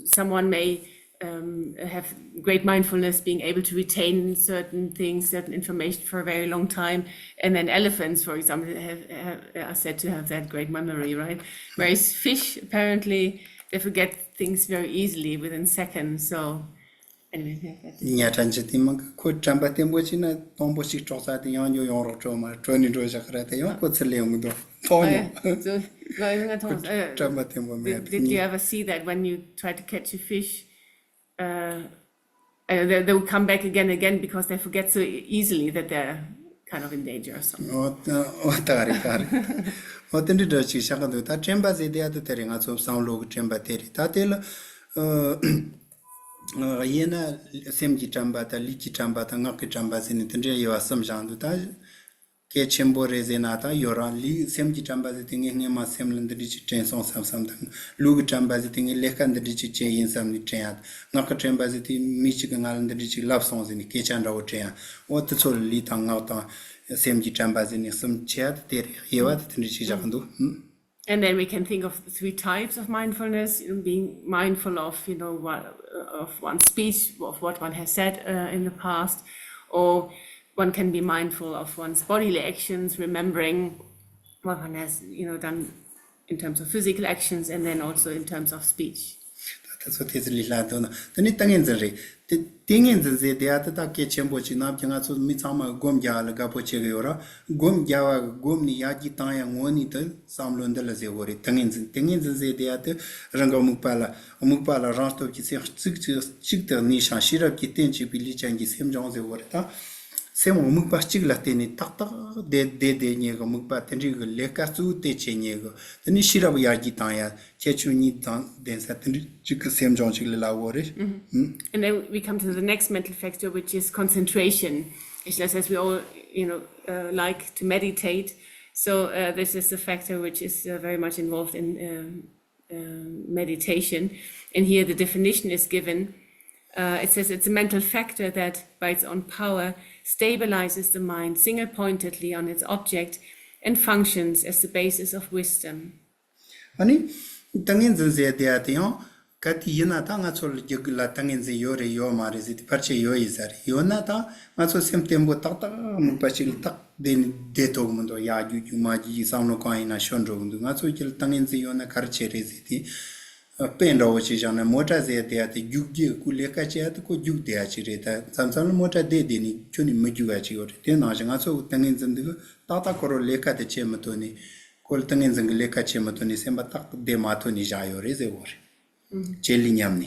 someone may um, have great mindfulness, being able to retain certain things, certain information for a very long time. And then elephants, for example, have, have, are said to have that great memory, right? Whereas fish, apparently, they forget things very easily within seconds. So, anyway, yeah, that's it. ཉ་ཁྲ་འཇི་དེ་མང་གི་ཁོ་དྲན་པ་བརྟན་པོ་བྱས་ན་དང་པོ་ཞིག་འཕྲོག་ས་དེ་ཡང་འགྱོ་ཡོང་རོགས་འཕྲོག་མ་འཕྲོག་ནི་འགྲོ་བཞག་ར་དེ་ཡང་ཁོ་ཚུར་ལ་ཡོང་གི་འདུག་མཐོང་མྱོང་། So, well, I think I told, uh, དྲན་པ་བརྟན་པོ་མེད་པ་དེ་did you ཉིད། Ever see that when you try to catch a fish, uh, uh, they, they will come back again and again because they forget so e- easily that they're kind of in danger or something. ཨོ་ད་ཨོ་ད་རེད་ད་རེད། ཨོ་དེ་འདྲའི་འདྲ་ཅིག་བཞག་གི་འདུག་ད་དྲན་པ་ཟེར་དེ་ཡ་དེ་དེ་རེད། ང་ཚོ་བསམ་བློ་གི་དྲན་པ་དེ་རེད། ད་དེ་ལ་ཨ་དབྱེ་ན་སེམས་ཀྱི་དྲན་པ་དང་ལུས་ཀྱི་དྲན་པ་དང་ངག་གི་དྲན་པ་ཟེར་ནས་དེ་འདྲའི་དབྱེ་བ་གསུམ་བཞག་འདུག་ད་གལ་ཆེན་པོ་རེད་ཟེར་ན་ད་ཡོད་རང་ལུས་སེམས་ཀྱི་དྲན་པ་ཟེར་དེ་ངས་སྔས་མ་སེམས་ལ་འདི་འདྲ་ཅིག་དྲན་སོང་བསམ་བསམ་དང་། ལུས་ཀྱི་དྲན་པ་ཟེར་དེ་ངས་ལས་ཀ་འདི་འདྲ་ཅིག་བྱས་ཡིན་བསམ་ནས་དྲན་ཡ། ངག་གི་དྲན་པ་ཟེར་དེ་མི་གཅིག་གིས་ང་ལ་འདི་འདྲ་ཅིག་ལབ་སོང་ཟེར་ནས་སྐད་ཆ་འདྲ་བོ་དྲན་ཡ། འོ་དེ་ཚོ་ལུས་དང་ངག་དང་སེམས་ཀྱི་དྲན་པ་ཟེར་ནས་གསུམ་ཕྱེ་ཡ་དེ་དེ་རེད། དབྱེ་བ་དེ་དེ་འདྲ་ཅིག་བཞག་གི་འདུག་ཨུམ། And then we can think of three types of mindfulness, you know, being mindful of, you know, what, of one's speech, of what one has said uh, in the past, or one can be mindful of one's bodily actions, remembering what one has, you know, done in terms of physical actions and then also in terms of speech. ད་ཚོ་དེ་ཚོ་ལས་སླ་འདུག་ན་དེ་ནི་ཏིང་ངེ་འཛིན་རེད། དེ་ཏིང་ངེ་འཛིན་ཟེར་དེ་ཡ་དེ་ད་གལ་ཆེན་པོ་ཅིག་ནམ་རྒྱུན་ང་ཚོ་མི་ཚང་མ་སྒོམ་རྒྱག་ལ་དགའ་པོ་བྱེད་གི་ཡོད་ར། སྒོམ་རྒྱག་པ་སྒོམ་ནས་ཡར་རྒྱས་བཏང་ཡ་དངོས་གནས་དེ་བསམ་བློ་འདི་ལ་ཟེར་བོ་རེད། ཏིང་ངེ་འཛིན། ཏིང་ངེ་འཛིན་ཟེར་དེ་ཡ་དེ་རང་གི་དམིགས་པ་ལ་དམིགས་པ་ལ་རང་སྟོབས་ཀྱིས་སེམས་གཅིག་གཅིག་གཅིག་ཏུ་གནས་ཤིང་ཤེས་རབ་ཀྱི་རྟེན་བྱེད་པའི་ལུས་ཅན་གྱི་སེམས་བྱུང་ཟེར་བོ་རེད། ད་སེམས་དམིགས་པ་གཅིག་ལ་བརྟེན་ནས་ཏག་ཏག་བསྡད་བསྡད་བསྡད་མཁན་གྱི་དམིགས་པ་དེ་འདྲའི་གི་ལས་ཀ་གཙོ་བོ་དེ་བྱེད་མཁན་གྱི་དེ་ནི་ཤེས་རབ་ཡར་རྒྱས་བཏང་ཡ། ཁྱད་ཆོས་གཉིས་དང་ལྡན་ས་དེ་འདྲ་གཅིག་གི་སེམས་བྱུང་གཅིག་ལ་ལབ་དགོས་རེད། ཨུམ། And then we come to the next mental factor, which is concentration. It's just as we all, you know, uh, like to meditate. So uh, this is a factor which is uh, very much involved in um, um, meditation. And here the definition is given. Uh, it says it's a mental factor that, by its own power, stabilizes the mind single pointedly on its object and functions as the basis of wisdom. ཨ་ནི་ཏིང་ངེ་འཛིན་ཟེར་དེ་ཡ་དེ་ཡང་ག་དེ་ཡིན་ན་ད་ང་ཚོ་ལ་རྒྱུད་ལ་ཏིང་ངེ་འཛིན་ཡོད་རེད་ཡོད་མ་རེད་ཟེར་དེ་ཕལ་ཆེར་ཡོད་ཡིན་ས་རེད། ཡོད་ན་ད་ང་ཚོ་སེམས་བརྟན་པོ་ཏག་ཏག་དམིགས་པ་གཅིག་ལ་ཏག་བསྡད་ནས་བསྡད་ཐུབ་གི་མི་འདུག་ཡར་རྒྱུག་རྒྱུག་མར་རྒྱུག་རྒྱུག་བསམ་བློ་གང་ཡིན་ན་ཤོར་འགྲོ་གི་འདུག་ང་ཚོ་རྒྱུད་ལ་ཏིང་ངེ་འཛིན་ཡོད་ན་ག་རེ་བྱེད་རེད་ཟེར་དེ། དཔེ་འདྲ་བོ་ཅིག་བཞག་ན་མོ་ཊ་ཟེར་དེ་ཡ་དེ་རྒྱུག་རྒྱུ་ཁོ་ལས་ཀ་བྱེད་ཡ་དེ་ཁོ་རྒྱུག་བསྡད་ཡ་ཅིག་རེད། ད་མཚམས་མཚམས་ལ་མོ་ཊ་བསྡད་བསྡད་ནས་ཁྱོན་ནས་མི་རྒྱུག་ཡ་ཅིག་ཡོད་རེད། དེ་ནང་བཞིན་ང་ཚོ་ཏིང་ངེ་འཛིན་འདི་གི་ཏག་ཏག་ཁོ་རང་ལས་ཀ་དེ་བྱེད་མི་ཐུབ་ནས། ཁོ་ལ་ཏིང་ངེ་འཛིན་གྱི་ལས་ཀ་བྱེད་མི་ཐུབ་ནས་སེམས་པ་ཏག་བསྡད་མ་ཐུབ་ནས་བཞག་ཡོད་རེད་ཟེར་བ་རེད། བྱེད་ལས་ཉམས་ནས།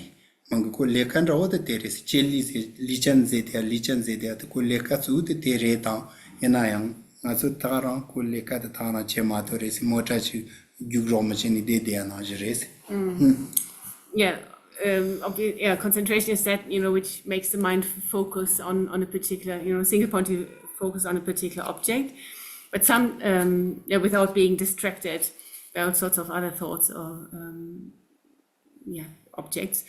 མང་གི་ཁོ་ལས་ཀ་འདྲ་བོ་དེ་དེ་རེད་ཟེར། བྱེད་ལས་ཟེར་ལས་ཅན་ཟེར་དེ་ཡ་ལས་ཅན་ཟེར་དེ་ཡ་དེ་ཁོ་ལས་ཀ་གཙོ་བོ་དེ་དེ་རེད་དང་། ཡིན་ན་ཡང་ང་ཚོ་ད་ག་རང་ཁོ་ལས་ཀ་དེ་ད་ག་རང་བྱེད་མ་ཐུབ་རེད་ཟེར། མོ་ཊ་ཅིག་རྒྱུག་རོགས་མི་བྱེད་ནས་བསྡད་བསྡད་ཡ་ནང་བཞིན་རེད་ཟེར། Yeah, um, obvi- yeah, concentration is that, you know, which makes the mind f- focus on, on a particular, you know, single point of focus on a particular object. But some, um, yeah, without being distracted. all sorts of other thoughts or um, yeah, objects.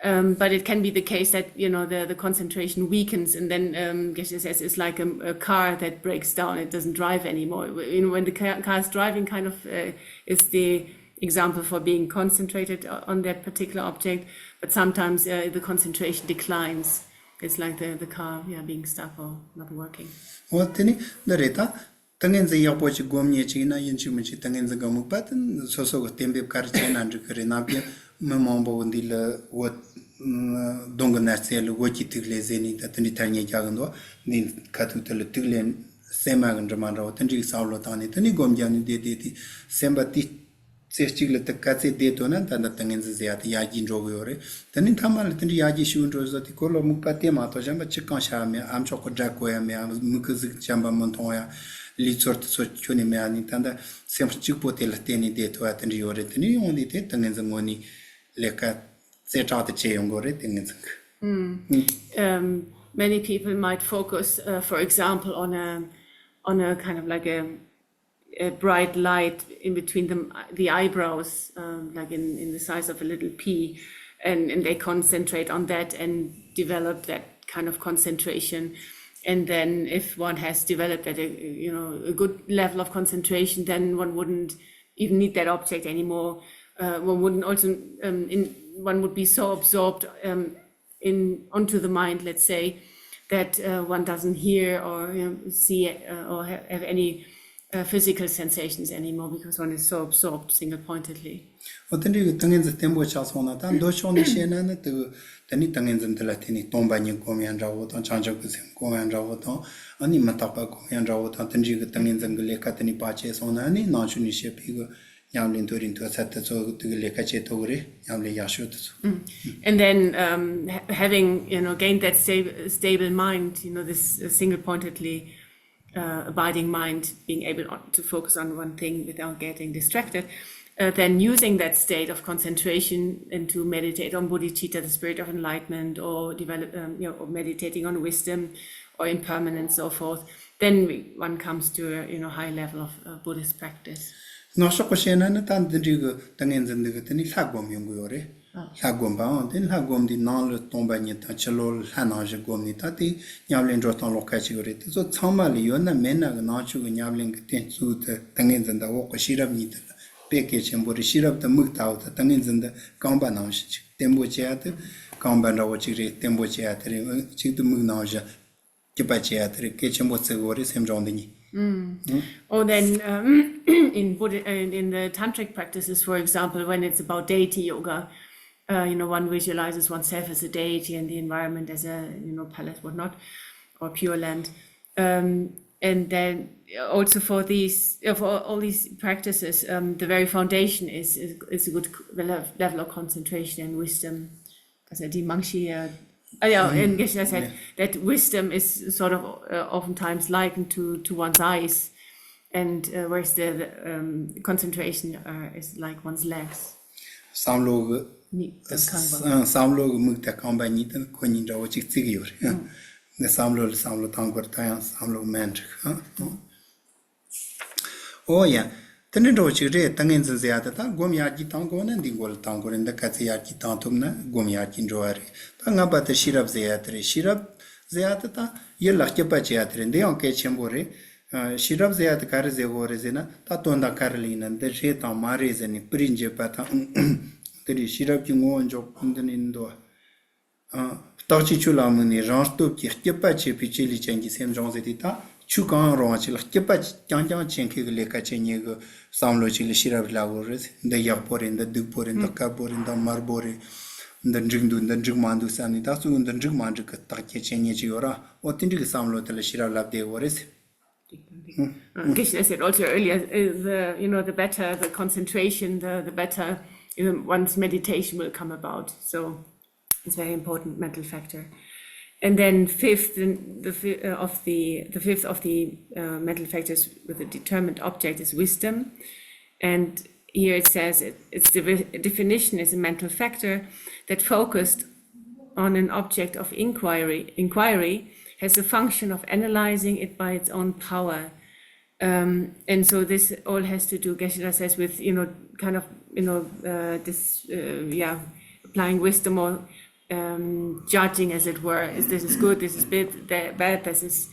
Um, but it can be the case that, you know, the, the concentration weakens, and then um, Geshe says it's like a, a car that breaks down; it doesn't drive anymore. You know, when the car, car is driving, kind of uh, is the example for being concentrated on that particular object. But sometimes uh, the concentration declines. It's like the, the car, yeah, being stuck or not working. འོ་དེ་ནི་འདི་རེད་ད། ཏིང་ངེ་འཛིན་ཡག་པོ་ཅིག་སྒོམ་ཉེ་ཅིག་ན་ཡིན་གཅིག་མིན་གཅིག་ཏིང་ངེ་འཛིན་གྱི་དམིགས་པ་དེ་སོ་སོ་གི་གཏན་འབེབས་ག་རེ་བྱས་ན་འགྲིག་གི་རེད། ནམ་རྒྱུན་མི་མང་པོ་འདི་ལ་འོད་གདོང་གི་ན་རྩེ་ལ་འོད་ཀྱི་ཐིག་ལེ་ཟེར་ནས་ད་དེ་འདྲའི་ཐ་སྙད་རྒྱག་གི་འདུག་འདི་ཁ་ཐུག་དེ་ལ་ཐིག་ལེ་སྲན་མ་གི་འདྲ་མ་འདྲ་བོ་དེ་འདྲའི་བསམ་བློ་བཏང་ནས་དེ་ནས་སྒོམ་རྒྱབ་ནས་བསྡད་བསྡད་དེ་སེམས་པ་དེ། རྩེ་གཅིག་ལ་དེ་ག་ཚད་བསྡད་ཐུབ་ན་ད་ལྟ་ཏིང་ངེ་འཛིན་ཟེར་ཡ་དེ་ཡར་རྒྱས་འགྲོ་གི་ཡོད་རེད། དེ་ནས་མཐའ་མ་ལ་དེ་འདྲའི་ཡར་རྒྱས་ཤུགས་འགྲོ་བཟོ་དེ་ཁོ་ལ་དམིགས་པ་དེ་མ་གཏོགས་གཞན་པ་ཅི་གང་བྱ་ཡ་མེད། ཨ་མཆོག་གི་སྒྲ་གོ་ཡ་མེད། མིག་གི་གཟུགས་བྱམས་པ་མི་མཐོང་ཡ། ལུས་ཚོར་དེ་ཚོ་ཁྱོན་ནས་མེད་ཡ་ནི་ད་ལྟ་སེམས་གཅིག་པོ་དེ་ལ་བརྟེན་ནས་བསྡད་ཐུབ་ཡ་དེ་འདྲ་ཡོད་རེད། དེ་ནས་ཡོང་དུས་དེ་ཏིང་ངེ་འཛིན་དངོས་གནས་ལས་ཀ་རྩེ་དྲག་ཏུ་བྱེད་ཡོང་གི་རེད། ཏིང་ངེ་འཛིན་གི Um, many people might focus, uh, for example, on a on a kind of like a, a bright light in between the the eyebrows, um, like in in the size of a little pea, and and they concentrate on that and develop that kind of concentration. And then, if one has developed at a you know a good level of concentration, then one wouldn't even need that object anymore. Uh, one wouldn't also um, in, one would be so absorbed um, in onto the mind, let's say, that uh, one doesn't hear or you know, see uh, or have, have any uh, physical sensations anymore because one is so absorbed single-pointedly. འོ་དེ་འདྲའི་གི་ཏིང་ངེ་འཛིན་བརྟན་པོ་ཆགས་སོང་ན་ད་མདོ་ཕྱོགས་ནས་བཤད་ན་ནི་དེ་དེ་ནི་ཏིང་ངེ་འཛིན་དེ་ལ་བརྟེན་ནས་སྟོང་པ་ཉིད་སྒོམ་ཡང་འདྲ་བོ་དང་བྱང་ཆུབ་ཀྱི་སེམས་སྒོམ་ཡང་འདྲ་བོ་དང་ཨ་ནི་མི་རྟག་པ་སྒོམ་ཡང་འདྲ་བོ་དང་དེ་འདྲའི་གི་ཏིང་ངེ་འཛིན་གི་ལས་ཀ་དེ་ནི་བག་ཕྱེ་སོང་ན་ཨ་ནི་ནང་ཆོས་ནས་བཤད་པའི་གི་ཉམས་ལེན་མཐོ་རིམ་མཐོ་ཚད་དེ་ཚོ་དེ་གི་ལས་ཀ་བྱེད་ཐུབ་གི་རེད། ཉམས་ལེན་ཡག་ཤོས་དེ་ཚོ། And then um, ha- having you know gained that stable, stable mind, you know this uh, single-pointedly uh, abiding mind, being able on- to focus on one thing without getting distracted, uh, then using that state of concentration and to meditate on bodhicitta, the spirit of enlightenment, or develop, um, you know, or meditating on wisdom or impermanence, so forth, then we, one comes to a you know high level of uh, Buddhist practice. ནག་ཕྱོགས་པ་བཤད་ན་ནི་ད་འདི་འདྲའི་གི་ཏིང་ངེ་འཛིན་འདི་གི་དེ་ནི་ལྷ་སྒོམ་ཡོང་གི་ཡོད་རེད། ལྷ་སྒོམ་པའང་དེ་ལྷ་སྒོམ་འདི་ནང་ལ་སྟོང་པ་ཉིད་དང་ཕྱི་ལོགས་ལ་ལྷ་ནང་བཞིན་སྒོམ་ནི་ད་དེ་ཉམས་ལེན་འགྲོ་སྟངས་ལོགས་ཀ་ཅིག་ཡོད་རེད། དེ་ཚོ་ཚང་མ་ལ་ཡོད་ན་མེད་ན་གི་ནང་ཆོས་གི་ཉམས་ལེན་གི་རྟེན་གཙོ་བོ་དེ་ཏིང་ངེ་འཛིན་དང་འོག་གི་ཤེས་རབ་གཉིས་དེ་ལ་དཔེ་གལ་ཆེན་པོ་རེད། ཤེས་རབ་དེ་མིག་ལྟ་བུ་དང་ཏིང་ངེ་འཛིན་དེ་རྐང་པ་ནང་བཞིན་ཅིག་བརྟན་པོ་བྱེད་ཡ་དེ་རྐང་པ་འདྲ་བོ་ཅིག་རེད། བརྟན་པོ་བྱེད་ཡ་དེ་རེད། གཅིག་ཏུ་མིག་ནང་བཞིན་སྐྱིད་པ་བྱེད་ཡ་དེ་རེད། གལ་ཆེན་པོ་བརྩི་དགོས་རེད། སེམས་སྦྱོང་འདི་གཉིས། Oh, then um, in Buddha, in, in the tantric practices, for example, when it's about deity yoga, uh, you know, one visualizes oneself as a deity and the environment as a, you know, palace, whatnot, or pure land. Um, and then also for these, uh, for all these practices, um, the very foundation is is, is a good level of concentration and wisdom. Also, die Mangshi, uh, uh, yeah, and Geshe said that wisdom is sort of uh, oftentimes likened to, to one's eyes, and uh, whereas the, the um, concentration uh, is like one's legs. བསམ་བློ་གི་ནི་ཁང་པ། བསམ་བློ་གི་མིག་དང་རྐང་པ་གཉིས་དེ་ཁོ་གཉིས་འདྲ་བོ་གཅིག་བརྩི་གི་ཡོད་རེད། ནི་བསམ་བློ་ལ་བསམ་བློ་བཏང་དགོས་རེད། ད་ཡང་བསམ་བློ་མེད་འགྲིག་ཨོ་ཡ། དེ་འདྲ་འགྲོ་ཅིག་རེད། ཏིང་ངེ་འཛིན་ཟེར་ཡ་དེ་ད་སྒོམ་ཡར་རྒྱས་བཏང་དགོས་ན་འདི་མགོ་ལ་བཏང་དགོས་རེད། འདི་ག་ཚོད་ཡར་རྒྱས་བཏང་ཐུབ་ན་སྒོམ་ཡར་རྒྱས་འགྲོ་བ་རེད། ད་ལྔ་པ་དེ་ཤེས་རབ་ཟེར་ཡ་དེ་རེད། ཤེས་རབ་ཟེར་ཡ་དེ་ད་ཡིད་ལ་སྐྱིད་པ་བྱེད་ཡ་དེ་རེད། འདི་ཡང་གལ་ཆེན་པོ་རེད། ཤེས་རབ་ཟེར་ཡ་དེ་ག་རེ་ཟེར་དགོས་རེད་ཟེར་ན་ད་དོན་དག་ག་རེ་ལ་ཡིན་ན་འདི་རེད་དང་མ་རེད་ཟེར་ནས་སྤུ་རིས་འབྱེད་པ་དང་། འདི་རེད། ཤེས་རབ་ཀྱི་ངོ་བོ་འཇོག་འདི་ནས་འདུག་རྟག་གཅིག་ཆོས་ལ་དམིགས་ནས་རང་སྟོབས་ཀྱིས་སྐྱིད་པ་བྱེད་པའི་བྱེད་ལས་ཅན་གྱི་སེམས་སྦྱོང་ཟེར་དེ་ད་ཆོས་གང་རུང་བ་ཅིག་ལ་སྐྱིད་པ་རྐྱང་རྐྱང་བྱེད་མཁན་གྱི་ལས་ཀ་བྱེད་མཁན་གྱི་བསམ་བློ་ཅིག་ལ་ཤེས་རབ་ལབ་དགོས་རེད། འདི་ཡག་པོ་རེད། འདི་སྡུག་པོ་རེད། འདི་དཀར་པོ་རེད། འདི་དམར་པོ་རེད། འདི་འགྲིག་འདུག་འདི་འགྲིག་མ་འདུག་བསམ་ནས་ད་གཙོ་བོ་འདི་འགྲིག་མ་འགྲིག་གི་བརྟག་དཔྱད་བྱེད་མཁན་ཅིག་ཡོད་ར། འོ་དེ་འདྲ་གི་བསམ་བློ་དེ་ལ་ཤེས་རབ་ལབ་བསྡད་དགོས་རེད། Uh, Geshe said also earlier, uh, the you know the better the concentration, the the better you know, one's meditation will come about. So it's a very important mental factor. And then fifth, the, the fi- uh, of the the fifth of the uh, mental factors with a determined object is wisdom, and here it says it, its devi- definition is a mental factor that focused on an object of inquiry inquiry has the function of analyzing it by its own power. Um, and so this all has to do, Geshe-la says, with, you know, kind of, you know, uh, this, uh, yeah, applying wisdom or um, judging, as it were. Is this is good, this is bad, that, bad, this is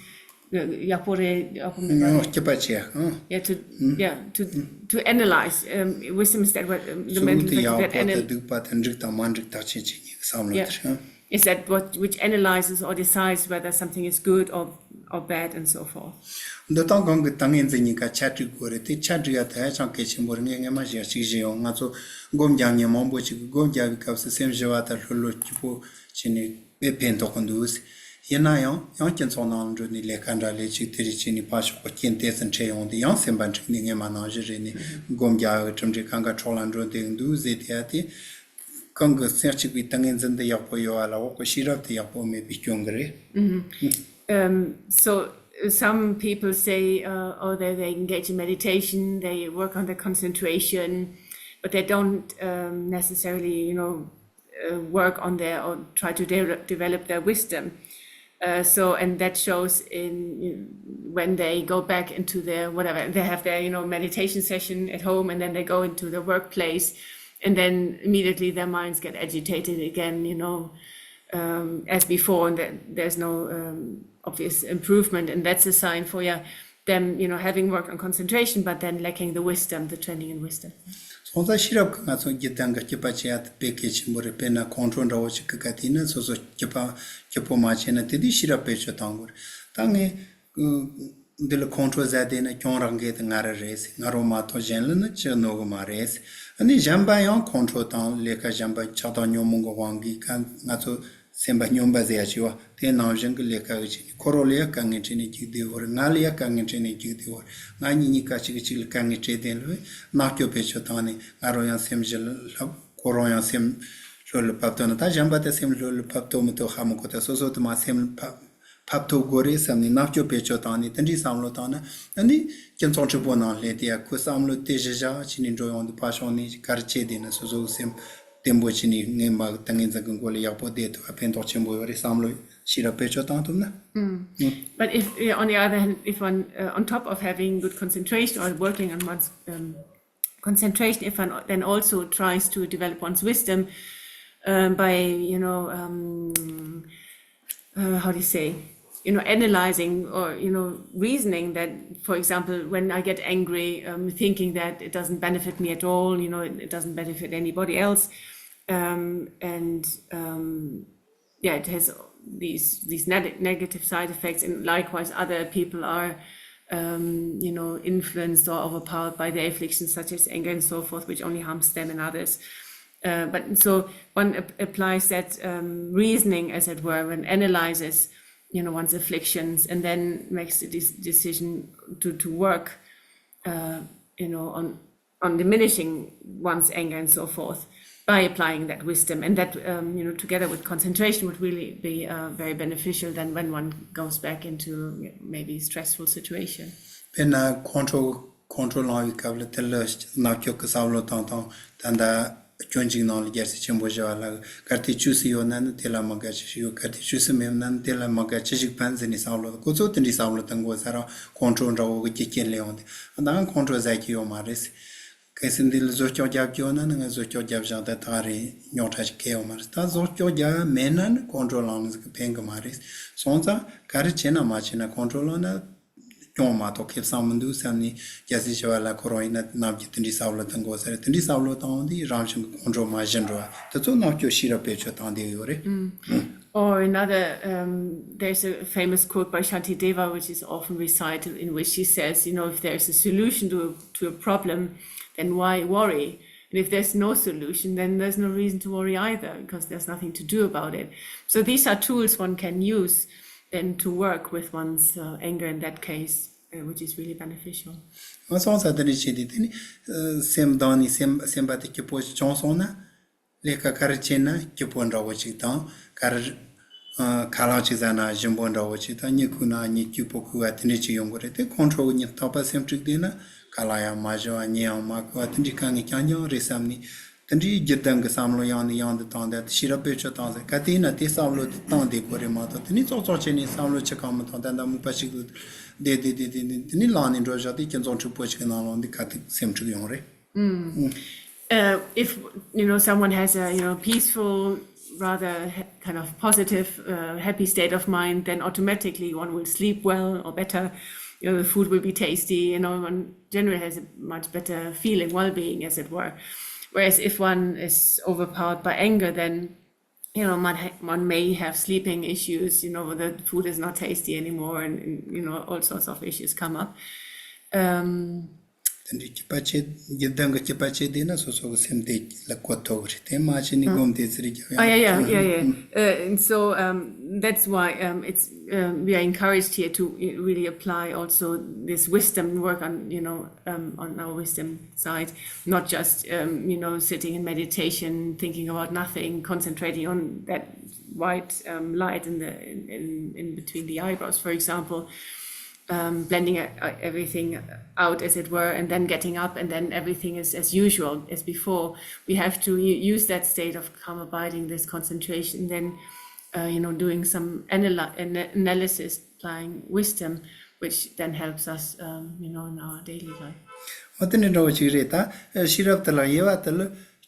uh, ཡག་པོ་རེད། ཡག་པོ་མེད་པ་རེད། སྐྱིད་པ་བྱས། ཨང་། Yeah, to, yeah, to, to analyze. Um, wisdom is that what um, the ཚུལ་དེ་ཡག་པོ་དང་སྡུག་པ་དང་འགྲིག་དང་མ་འགྲིག་བརྟག་དཔྱད་བྱེད་མཁན་གྱི་བསམ་བློ་དེ་རེད། Is that what, which analyzes or decides whether something is good or, or bad and so forth. འདི་དང་གང་གི་ཏིང་ངེ་འཛིན་གཉིས་ཀ་ཆ་འགྲིག་དགོས་རེད། དེ་ཆ་འགྲིག་ཡ་དེ་ཧ་ཅང་གལ་ཆེན་པོ་རེད། ངས་སྔོན་མ་ཞིག་ཞིག་བཤད་ཡོང་། ང་ཚོ་སྒོམ་རྒྱག་མཁན་མང་པོ་ཞིག་གིས་སྒོམ་རྒྱག་པའི་སྐབས་སུ་སེམས་ཞི་བ་དང་ལྷོད་ལྷོད་སྐྱིད་པོ་བྱས་ནས་དཔེ་ཕན་ཐོགས་ཀྱི་འདུག། ཡིན་ན་ཡང་ཡང་སྤྱི་ཚོགས་ནང་ལ་འགྲོ་ནས་ལས་ཀ་འདྲ་ལས་ཅིག་དེ་རིགས་བྱས་ནས་ཕར་ཕྱོགས་ཀྱི་རྐྱེན་ཏོག་ཙམ་འཕྲད་ཡོང་དུས་ཡང་སེམས་པ་འཁྲུགས་ནས་སྔོན་མ་ནང་བཞིན་རེད་ནས་སྒོམ་རྒྱག་གི་གྲུབ་འབྲས་གང་ག་འཕྲོ་བརླག་འགྲོ་བསྡད་འདུག་ཟེར་དེ་ཡ་དེ། གང་གི་སེམས་གཅིག་པའི་ཏིང་ངེ་འཛིན་དེ་ཡག་པོ་ཡོད་པ་ལ་འོག་གི་ཤེས་རབ་དེ་ཡག་པོ་མེད་པའི་སྐྱོན་གྱིས་རེད། Um, so some people say, uh, oh, they, they engage in meditation, they work on their concentration, but they don't um, necessarily, you know, uh, work on their or try to de- develop their wisdom. Uh, so, and that shows in when they go back into their whatever, they have their, you know, meditation session at home, and then they go into the workplace, and then immediately their minds get agitated again, you know, um, as before, and there- there's no um, obvious improvement, and that's a sign for, yeah, them, you know, having worked on concentration, but then lacking the wisdom, the training in wisdom. སོང་ཙང་ཤེས་རབ་ཀྱིས་ང་ཚོ་རྒྱུད་ལྡན་གྱི་སྐྱིད་པ་བྱེད་ཡ་དེ་དཔེ་གལ་ཆེན་པོ་རེད། དཔེར་ན་ཁོང་ཁྲོ་འདྲ་བོ་ཞིག་གི་ག་དུས་ན་སོ་སོ་སྐྱིད་པ་སྐྱིད་པོ་མ་བྱས་ན་དེ་དུས་ཤེས་རབ་བེད་སྤྱོད་གཏོང་དགོས་རེད། ད་ངས་འདི་ལ་ཁོང་ཁྲོ་ཟ་བསྡད་ན་གྱོང་རག་མཁན་དེ་ང་རང་རེད། ང་རང་མ་གཏོགས་གཞན་ལ་ནི་ཅི་གནོད་གི་མ་རེད། ཨ་ནི་གཞན་པ་ཡང་ཁོང་ཁྲོ་དང་ལས་ཀ་གཞན་པ་ཆགས་སྡང་ཉོན་མོངས་ཀྱི་དབང་གིས་ཀ་ང་ཚོ་སེམས་པ་སྨྱོན་པ་ཟེར་ཡ་ཞིག་བ། དེ་ནང་བཞིན་གྱི་ལས་ཀ་གི་ཆེད་ནས་ཁོ་རང་ལ་ཡ་དཀའ་ངལ་འཕྲད་ནས་རྒྱུག་བསྡད་ཡོད་རེད། ང་ལ་ཡ་དཀའ་ངལ་འཕྲད་ནས་རྒྱུག་བསྡད་ཡོད་རེད། ང་གཉིས་གཉིས་ཀ་གཅིག་གིས་གཅིག་ལ་དཀའ་ངལ་སྤྲད་བསྡད་ལ་བས་རྣམ་དཔྱོད་བེད་སྤྱོད་བཏང་ནས་ང་རང་ཡང་སེམས་ཞི་ལྷབ། ཁོ་རང་ཡང་སེམས་ལྷོད་ལ་ཕབ་ཐུབ་ན། ད་གཞན་པ་དེ་སེམས་ལྷོད་ལ་ཕབ་ཐུབ་མི་ཐུབ་ཧ་མི་གོ། ད་སོ་སོ་དེ་མ་སེམས་ཕབ་ཕབ་ཐུབ་དགོས་རེད་བསམ་ནས་རྣམ་དཔྱོད་བེད་སྤྱོད་བཏང་ནས་དེ་འདྲའི་བསམ་བློ་བཏང་ན། ཨ་ནི་སྤྱི་ཚོགས་འཁྲུག་པོ་ནང་སླེབས་དེ་ཡ་ཁོའི་བསམ་བློ་དེ་གཞི་བཞག་བྱས་ནས་འགྲོ་ཡོང་དུས་ཕར་ཕྱོགས་ནས་ག་རེ་བྱས་བསྡད་ན་སོ་སོ་གི་སེམས། བརྟན་པོ་བྱས་ནས་སྔོན་མ་ཏིང་ངེ་འཛིན་གྱི་སྒོ་ལ་ཡག་པོ་བསྡད་ཐུབ་པ་ཕན་ཐོགས་ཆེན་པོ་ཡོད་རེད། བསམ་བློ་ཤེས་རབ་བེད་སྤྱོད་བཏང་ཐུབ་ན། But if, uh, on the other hand, if one, uh, on top of having good concentration or working on one's um, concentration, if one then also tries to develop one's wisdom um, by, you know, um, uh, how do you say, you know, analyzing or, you know, reasoning that, for example, when I get angry, um, thinking that it doesn't benefit me at all, you know, it, it doesn't benefit anybody else, um, and um, yeah, it has these these neg- negative side effects, and likewise, other people are, um, you know, influenced or overpowered by their afflictions, such as anger and so forth, which only harms them and others. Uh, but so one ap- applies that um, reasoning, as it were, and analyzes, you know, one's afflictions, and then makes a de- decision to to work, uh, you know, on on diminishing one's anger and so forth by applying that wisdom, and that um, you know, together with concentration, would really be uh, very beneficial than when one goes back into maybe stressful situation. དཔེར་ན་ཁོང་ཁྲོ་ཁོང་ཁྲོ་ལངས་པའི་སྐབས་ལ་དེ་ལ་རྣམ་དཔྱོད་ཀྱི་བསམ་བློ་བཏང་སྟངས། ད་ལྟ་སྐྱོན་གཅིག་ནང་ལ་རྒྱལ་སྲས་ཆེན་པོ་ཞི་བ་ལྷ་གིས་གལ་ཏེ་བཅོས་སུ་ཡོད་ན་ནི་དེ་ལ་མི་དགའ་ཅི་ཞིག་ཡོད། གལ་ཏེ་བཅོས་སུ་མེད་ན་ནི་དེ་ལ་མི་དགའ་ཅི་ཞིག་ཕན་ཟེར་ནས་བསམ་བློ། ཁོ་ཚོ་དེ་འདྲའི་བསམ་བློ་གཏོང་དགོས་ས་རང་ཁོང་ཁྲོ་འདྲ་བོ་གི་རྒྱུ་རྐྱེན་ལས་ཡོང་སྟེ། ད་ཁོང་ཁྲོ་ཟ་གི་ཡོད་མ་རེད། གལ་སྲིད་འདི་ལ་བཟོད་སྐྱོག་རྒྱབ་ཀྱི་ཡོད་ན་ནི་ང་བཟོད་སྐྱོག་རྒྱབ་བཞག་སྟེ་ད་རེས་རྙོག་དྲ་ཞིག་གལ་ཡོད་མ་རེད། ད་བཟོད་སྐྱོག་རྒྱབ་མེད་ན་ནི་ཁོང་ཁྲོ་ལངས་ནི་ཟིག་གི་ཕན་གི་མ་རེད། སོང་ཙང་ག་རེ་བྱས་ན་མ་བྱས་ན་ཁོང་ཁྲོ་ལངས་ན་སྐྱོན་མ་གཏོགས་ཁེ་བཟང་མི་འདུག་བསམ་ནས་རྒྱལ་སྲས་ཞི་བ་ལྷ་ཁོ་རང་ཡིན་ན་ནམ་རྒྱུན་དེ་འདྲའི་བསམ་བློ་གཏོང་དགོས་ས་རེད། དེ་འདྲའི་བསམ་བློ་བཏང་འོང་དུས་རང་བཞིན་གྱི་ཁོང་ཁྲོ་མ་ཞི་འགྲོ་བ་དེ་ཚོ་རྣམ་དཔྱོད་ཤེས་རབ་བེད་སྤྱོད་བཏང་བསྡད་ཡོད་རེད། Or another, um, there's a famous quote by Shantideva, which is often recited, in which she says, you know, if there's a solution to, to a problem, then why worry? And if there's no solution, then there's no reason to worry either, because there's nothing to do about it. So these are tools one can use then to work with one's uh, anger in that case, uh, which is really beneficial. ང་སོང་ས་དེ་འདྲ་བྱས་ཏེ་དེ་ནི་སེམས་དང་ནི་སེམས་སེམས་པ་དེ་སྐྱིད་པོ་བྱུང་སོང་ན། ལས་ཀ་ག་རེ་བྱས་ན་སྐྱིད་པོ་འདྲ་བོ་ཅིག་དང་། ག་རེ་ཨ་ཁ་ལག་ཅིག་ཟ་ན་ཞིམ་པོ་འདྲ་བོ་ཅིག་དང་། གཉིད་ཁུག་ན་གཉིད་སྐྱིད་པོ་ཁུག་པ་དེ་འདྲ་ཅིག་ཡོང་གི་རེད་དེ། ཁོང་ཁྲོ་གི་ཉིན་རྟག་པར་སེམས་འཁྲུག་བསྡད་ན་ཁ་ལག་ཡང་མ་ཞིམ་པ་གཉིད་ཡང་མ་ཁུག་པ་དེ་འདྲའི་དཀའ་ངལ་རྐྱང་རྐྱང་རེད་བསམ་ནས། དེ་འདྲའི་རྒྱུ་ལྡན་གྱི་བསམ་བློ་ཡང་ནས་ཡང་དུ་བཏང་སྟེ་ཤེས་རབ་བེད་སྤྱོད་བཏང་ཟེར་ག་དེ་ཡིན་ན་དེ་བསམ་བློ་དེ་བཏང་བསྡད་དགོས་རེད་མ་གཏོགས། དེ་ནས་ཙོག་ཙོག་བྱས་ནས་བསམ་བློ་ཅི་གང་མི་བཏང་། ད་ལྟ་མུག་པ་ཞིག་ཏུ་བསྡད་བསྡད་བསྡད་བསྡད་ནས་དེ་ནས་ལངས་ནས་འགྲོ་བཞག་དེ་ཁྱིམ་ཚང་འཁྲུག་པོ་ཞིག་གི་ནང་ལོགས་འདི་ག་དུས་སེམས་འཁྲུག་ཡོང་རེད། Uh, if you know someone has a you know peaceful, rather ha- kind of positive, uh, happy state of mind, then automatically one will sleep well or better. You know, the food will be tasty. You know, one generally has a much better feeling, well-being, as it were. Whereas if one is overpowered by anger, then you know, one, ha- one may have sleeping issues, you know, the food is not tasty anymore, and, and, you know, all sorts of issues come up. Um, དེ་འདྲའི་སྐྱིད་པ་བྱེད། རྒྱུ་ལྡན་གྱི་སྐྱིད་པ་བྱེད་བསྡད་ན་སོ་སོ་གི་སེམས་བདེ་ལ་བཀོད་ཐུབ་ཀྱི་རེད། དེ་མ་བྱས་ནས་སྒོམ་དེ་ཚེ་རིག་རྒྱབ་ཡ། Oh, yeah, yeah, yeah, yeah. Uh, and so um, that's why um, it's um, we are encouraged here to really apply also this wisdom, work on, you know, um, on our wisdom side, not just um, you know, sitting in meditation, thinking about nothing, concentrating on that white um, light in the in, in, in between the eyebrows, for example, um, blending uh, everything out, as it were, and then getting up, and then everything is as usual as before. We have to u- use that state of calm abiding, this concentration, then uh, you know, doing some anal- an- analysis, applying wisdom, which then helps us, um, you know, in our daily life. འོ་དེ་འདྲ་འདྲ་བོ་ཅིག་རེད། ད་ཤེས་རབ་དེ་ལ་དབྱེ་བ་དེ་ལ་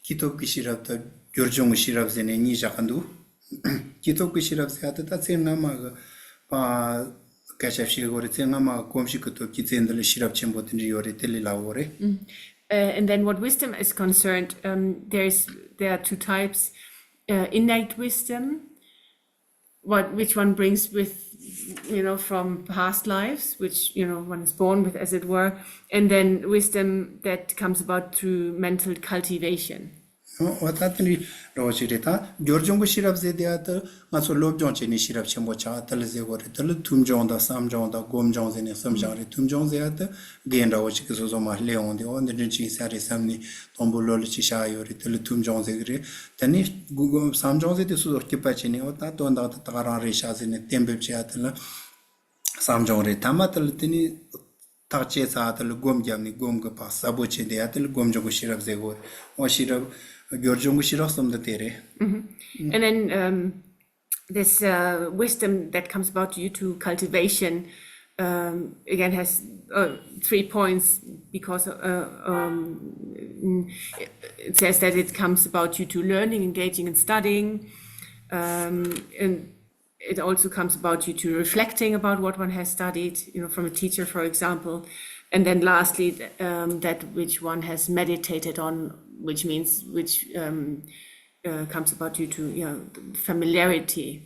སྐྱེས་ཐོབ་ཀྱི་ཤེས་རབ་དང་སྦྱོར་བྱུང་གི་ཤེས་རབ་ཟེར་ནས་གཉིས་བཞག་གི་འདུག་སྐྱེས་ཐོབ་ཀྱི་ཤེས་རབ་ཟེར་ཡ་དེ་ད་ཚེ་སྔ་མ་གི་པ་སྐད་ཆ་བཤད་དགོས་རེད། ཚེ་སྔ་མ་གི་གོམས་གཤིས་ཀྱི་སྟོབས་ཀྱིས་ཚེ་འདི་ལ་ཤེས་རབ་ཆེན་པོ་དེ་འདྲ་ཡོད་རེད། དེ་ལས་སླ་བོ་རེད། Uh, and then what wisdom is concerned, um, there's there are two types. Uh, innate wisdom, what which one brings with, you know, from past lives, which, you know, one is born with, as it were, and then wisdom that comes about through mental cultivation. འོ་ད་དེ་འདྲའི་འདྲ་བོ་ཞིག་རེད། ད་སྦྱོར་བྱུང་གི་ཤེས་རབ་ཟེར་དེ་ཡ་དེ་ང་ཚོ་སློབ་སྦྱོང་བྱས་ནས་ཤེས་རབ་ཆེན་པོ་ཆགས་དེ་ལ་ཟེར་དགོས་རེད། དེ་ལ་ཐོས་བྱུང་དང་བསམ་བྱུང་དང་སྒོམ་བྱུང་ཟེར་ནས་གསུམ་བཞག་རེད། ཐོས་བྱུང་ཟེར་ཡ་དེ་རྒན་འདྲ་བོ་ཞིག་གིས་སོ་སོ་མར་སླེབས་འོང་དུས་འོ་འདི་འདྲ་ཅིག་ཡིན་ས་རེད་བསམ་ནས་དང་པོ་བློ་ལ་ཅིག་ཤར་ཡོད་རེད། དེ་ལ་ཐོས་བྱུང་ཟེར་གི་རེད། དེ་ནས་སྒོམ་བསམ་བྱུང་ཟེར་དུས་སོ་སོ་སྐྱིད་པ་བྱས་ནས་འོ་ད་དོན་དག་དེ་ད་ག་རང་རེད་ཤག་ཟེར་ནས་གཏན་འབེབས་བྱེད་ཡ་དེ་ལ་བསམ་བྱུང་རེད། ཐ་མ་དེ་ལ་དེ་ནས་ཐག་བཅད་ཚར་དེ་ལ་སྒོམ་བརྒྱབ་ནས་སྒོམ་གྱི་བག་ཟབ་པོ་བྱས་བསྡད་ཡ་དེ་ལ་སྒོམ་བྱུང་གི་ཤེས་རབ་ཟེར་གོ། འོ་ཤེས་རབ་སྦྱོར་བྱུང་གི་ཤེས་རབ་གསུམ་དེ་དེ་རེད། And then um, this uh, wisdom that comes about due to cultivation um, again has uh, three points because uh, um, it says that it comes about due to learning, engaging, and studying. Um, and it also comes about due to reflecting about what one has studied, you know, from a teacher, for example. And then lastly, th- um, that which one has meditated on, which means, which um, uh, comes about due to, you know, familiarity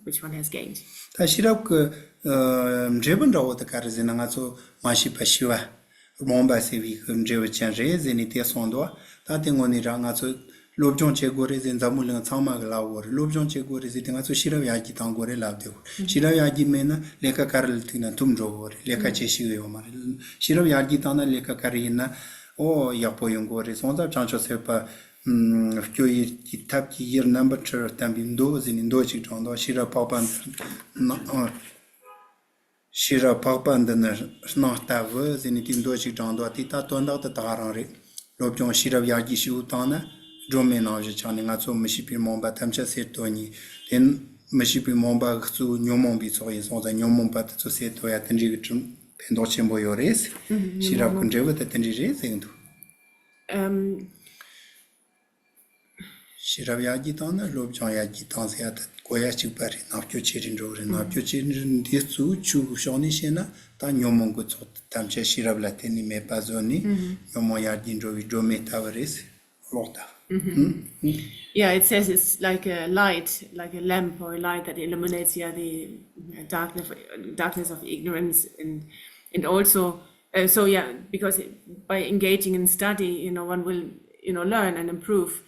which one has gained. ད་ཤེས་རབ་ཀྱི་འབྲས་བུ་འདྲ་བོ་དེ་ག་རེ་ཟེར་ན། ང་ཚོ་མ་ཤེས་པ་ཤེས་པ། རྨོངས་པ་སེལ་བའི་གི་འབྲས་བུ་ཅན་རེད་ཟེར་ནས་དེ་གསུངས་འདུག་ད་དེ་དངོས་གནས་རང་ང་ཚོ་སློབ་སྦྱོང་བྱེད་དགོས་རེད་ཟེར། འཛམ་བུ་གླིང་ཚང་མ་གི་ལབ་དགོས་རེད། སློབ་སྦྱོང་བྱེད་དགོས་རེད་ཟེར་དེ་ང་ཚོ་ཤེས་རབ་ཡར་རྒྱས་གཏང་དགོས་རེད་ལབ་བསྡད་ཡོད། ཤེས་རབ་ཡར་རྒྱས་མེད་ན་ལས་ཀ་ག་རེ་ལ་ཐུག་ན་འཐུམ་འགྲོ་གི་རེད། ལས་ཀ་བྱེད་ཤེས་གི་ཡོད་མ་རེད། ཤེས་རབ་ཡར་རྒྱས་བཏང་ན་ལས་ཀ་ག་རེ་ཡིན་ན་ཨོ་ཡག་པོ་ཡོང་གི་རེད། སོང་ཙང་བྱང་ཆུབ་སེམས་དཔའ་སྐྱོ་ཡི་གི་ཐབས་ཀྱིས་ཡིད་རྣམ་པར་འཁྲུལ་བར་བསྟན་པའི་མདོ་ཟེར་ནས་མདོ་ཅིག་དྲངས་འདུག་ཤེས་རབ་འཕགས་པ་འདི་ནི་ཤེས་རབ་འཕགས་པ་འདི་ནི་སྣང་ལྟ་བུ་ཟེར་ནས་དེའི་མདོ་ཅིག་དྲངས་འདུག་དེ་ད་དོན་དག་དེ་ད་ག་རང་རེད། སློབ་སྦྱོང་ཤེས་རབ་ཡར་རྒྱས་ཞེ་པོ་བཏང་ན་སྒྲོན་མེ་ནང་བཞིན་ཆགས་ནས་ང་ཚོ་མི་ཤེས་པའི་རྨོངས་པ་ཐམས་ཅད་སེལ་ཐུབ་ནི། དེ་མི་ཤེས་པའི་རྨོངས་པ་གཙོ་བོ་ཉོན་མོངས་པའི་ཚོགས་ཡིན་སོང་ཙང་ཉོན་མོངས་པ་དེ་ཚོ་སེལ་ཐུབ་ཡ་དེ་འདྲའི་གི་ཕན་ཐོགས་ཆེན་པོ་ཡོད་རེད། ཤེས་རབ་ཀྱི་འབྲས་བུ་དེ་དེ་འདྲའི་རེད་ཟེར་གི་འདུག Um, ཤེས་རབ་ཡར་རྒྱས་བཏང་ན་སློབ་སྦྱོང་ཡར་རྒྱས་བཏང་ཟེར་ཡ་ད་གོ་ཡ་གཅིག་པ་རེད། རྣམ་དཔྱོད་ཆེ་རུ་འགྲོ་གི་རེད། རྣམ་དཔྱོད་ཆེ་རུ་འདི་གཙོ་བོ་ཆོས་ཀྱི་ཕྱོགས་ནས་བཤད་ན་ད་ཉོན་མོངས་ཀྱི་ཚོགས་ཐམས་ཅད་ཤེས་རབ་ལ་བརྟེན་ནས་མེད་པ་བཟོས་ནས་ཉོན་མོངས་ཡར་རྒྱས་འགྲོ་བའི་སྒྲོན་མེ་ལྟ་བུ་རེད། ཀློག་ད། Yeah, it says it's like a light, like a lamp or a light that illuminates, yeah, the uh, darkness, darkness of ignorance, and and also, uh, so yeah, because it, by engaging in study, you know, one will, you know, learn and improve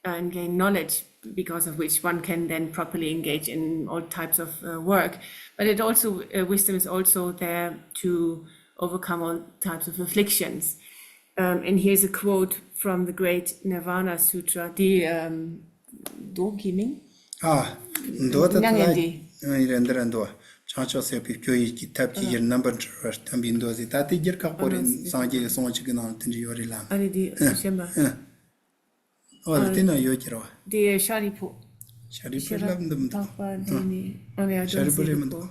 and gain knowledge, because of which one can then properly engage in all types of uh, work. But it also, uh, wisdom is also there to overcome all types of afflictions. Um, and here's a quote from the great Nirvana Sutra, the um, Dogi Ming? ཨ། མདོ་དེ་མྱ་ངན་འདས། ཨ་ཡི་རེད། འདི་ར་འདུག་བྱང་ཕྱོགས་སེལ་བའི་སྐྱོ་ཡུལ་གྱི་ཐབས་ཀྱིས་ཡིད་རྣམ་པར་འཁྲུལ་བར་བསྟན་པའི་མདོ་ཟེར། ད་དེ་རྒྱུད་ཁག་པོ་རེད། སངས་རྒྱས་ཀྱི་གསུང་གཅིག་གི་ནང་དེ་འདྲ་ཡོད་རེད་ལ། ཨ་ནི་དེ་ཨ་ཤེས་པ། ཨ། ཨོ་དེ་ན་ཡོད་ཀྱི་རེད་བ། དེ་ཤཱ་རིའི་བུ། ཤཱ་རིའི་བུ་ལབ་འདུག་མི་འདུག་འཕགས་པ་དེ་ནི་ཨོ་ནི་ཤཱ་རིའི་བུ་རེད་མི་འདུག་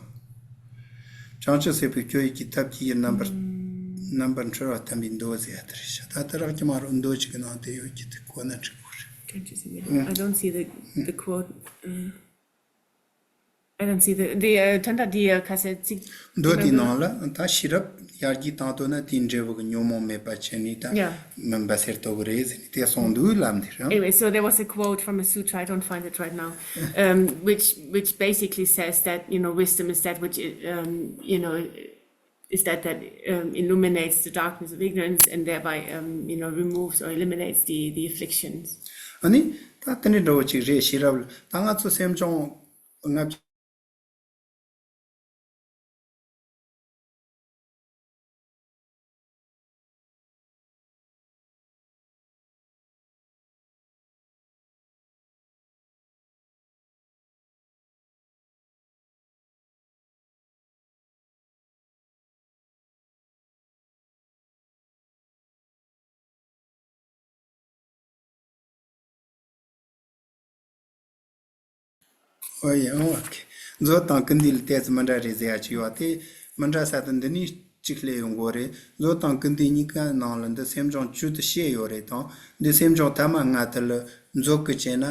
བྱང་ཆུབ་སེམས་དཔའི་སྤྱོད་ཡུལ་གྱི་ཐབས་ཀྱི་ཡུལ་རྣམ་པར་རྣམ་པར་འཁྲུལ་བ་བསྟན་པའི་མདོ་ཟེར་ཡ་དེ་རེད་ཤག་ད་ལྟ་རག་གི་མ་རེད། མདོ་གཅིག་གི་ནང་དེ་ཡོད་ཀྱི་དེ་གོ་ན་འགྲིག་གི་རེད། Can't you see it? I don't see the, the quote. Um, I don't see the, the, uh, ད་ལྟ་འདི་ཡ་ཁ་སང་ཚིག་མདོ་དེའི་ནང་ལ་ད་ཤེས་རབ་ཡར་རྒྱས་བཏང་ཐུབ་ན་དེའི་འབྲས་བུ་གི་ཉོན་མོངས་མེད་པ་བྱས་ནས་ད་Yeah. མུན་པ་སེལ་ཐུབ་ཀྱི་རེད་ཟེར་ནས་དེ་གསུངས་འདུག་ལབ་འདི་རང་། Anyway, so there was a quote from a sutra, I don't find it right now, um, which, which basically says that, you know, wisdom is that which, um, you know, is that, that, um, illuminates the darkness of ignorance and thereby, um, you know, removes or eliminates the, the afflictions. ཨ་ནི་ད་དེ་འདྲ་འདྲ་བོ་ཅིག་རེད། ཤེས་རབ་ལ་ད་ང་ཚོ་སེམས་བྱུང་ལྔ་བཅུ། ཨོ་ཡ་ཨོ་ཁེ། མཛོད་དང་ཀུན་བཏུས་ལ་ཏོག་ཙམ་མི་འདྲ་རེད་ཟེར་ཡ་ཅིག་ཡོད་དེ། མི་འདྲ་ས་དེ་འདི་ནས་གཅིག་སླེབས་ཡོང་གི་རེད། མཛོད་དང་ཀུན་བཏུས་གཉིས་ཀ་ནང་ལ་འདི་སེམས་བྱུང་བཅུ་དེ་བཤད་ཡོད་རེད་དང་། འདི་སེམས་བྱུང་ཐ་མ་ལྔ་དེ་ལ་མཛོད་ཀྱི་བྱས་ན་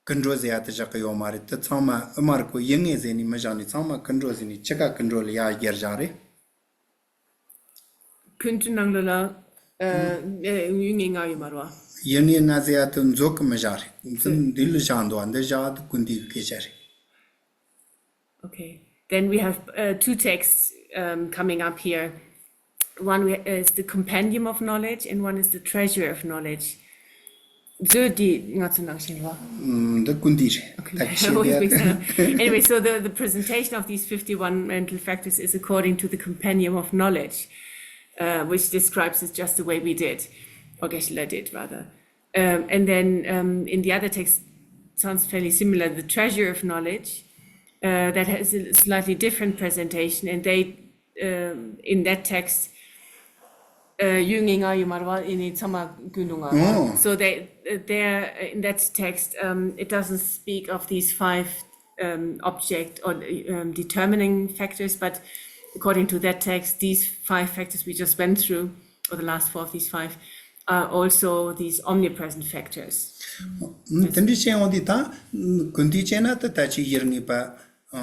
ཀུན་འགྲོ་ཟེར་ཡ་དེ་བཞག་གི་ཡོད་མ་རེད། དེ་ཚང་མ་ཨུ་མར་ཁོ་ཡུལ་ངེས་ཟེར་ནས་མི་བཞག་ནས་ཚང་མ་ཀུན་འགྲོ་ཟེར་ནས་ཕྱི་ཁ་ཀུན་འགྲོ་ལ་ཡར་བསྒྱུར་བཞག་རེད། ཀུན་བཏུས་ནང་ལོགས་ལ་ཨ་ཡུལ་ངེས་ལྔ་ཡོད་མ་རེད་བ། ཡུལ་ངེས་ལྔ་ཟེར་ཡ་དེ་མཛོད་ཀྱི་མི་བཞག་རེད། འདི་འདི་ལ་བཞག་འདུག་འདི་བཞག་དེ་ཀུན་བཏུས་ཀྱི་སྐད་ཆ་རེད། Okay. Then we have uh, two texts um, coming up here. One we- is the Compendium of Knowledge and one is the Treasury of Knowledge. མཛོད་འདི་ང་ཚོ་ནང་བཞིན་རེད་བ། ཨམ། འདི་ཀུན་བཏུས་རེད། Okay. ད་ཁྱེད་Always མཁས་པས། Anyway, so the, the presentation of these fifty-one mental factors is according to the Compendium of Knowledge, uh, which describes it just the way we did, or Geshe-la did, rather. Um, and then um, in the other text, sounds fairly similar, the Treasury of Knowledge, uh, that has a slightly different presentation, and they, um, in that text, uh, ཡུལ་ངེས་ལྔ་ཡོད་མ་རེད་བ། ཨ་ནི་ཚང་མ་ཀུན་འགྲོ་ལྔ་རེད་བ། ཨོ། So they, uh, there, uh, in that text, um, it doesn't speak of these five um, object or um, determining factors, but according to that text, these five factors we just went through, or the last four of these five, are also these omnipresent factors. ཨུམ། དེ་འདྲ་བཤད་ཡོང་དུས་ད་ཀུན་བཏུས་བྱས་ན་ད་ད་ཅིག་ཡུལ་ངེས་པ་ཨ་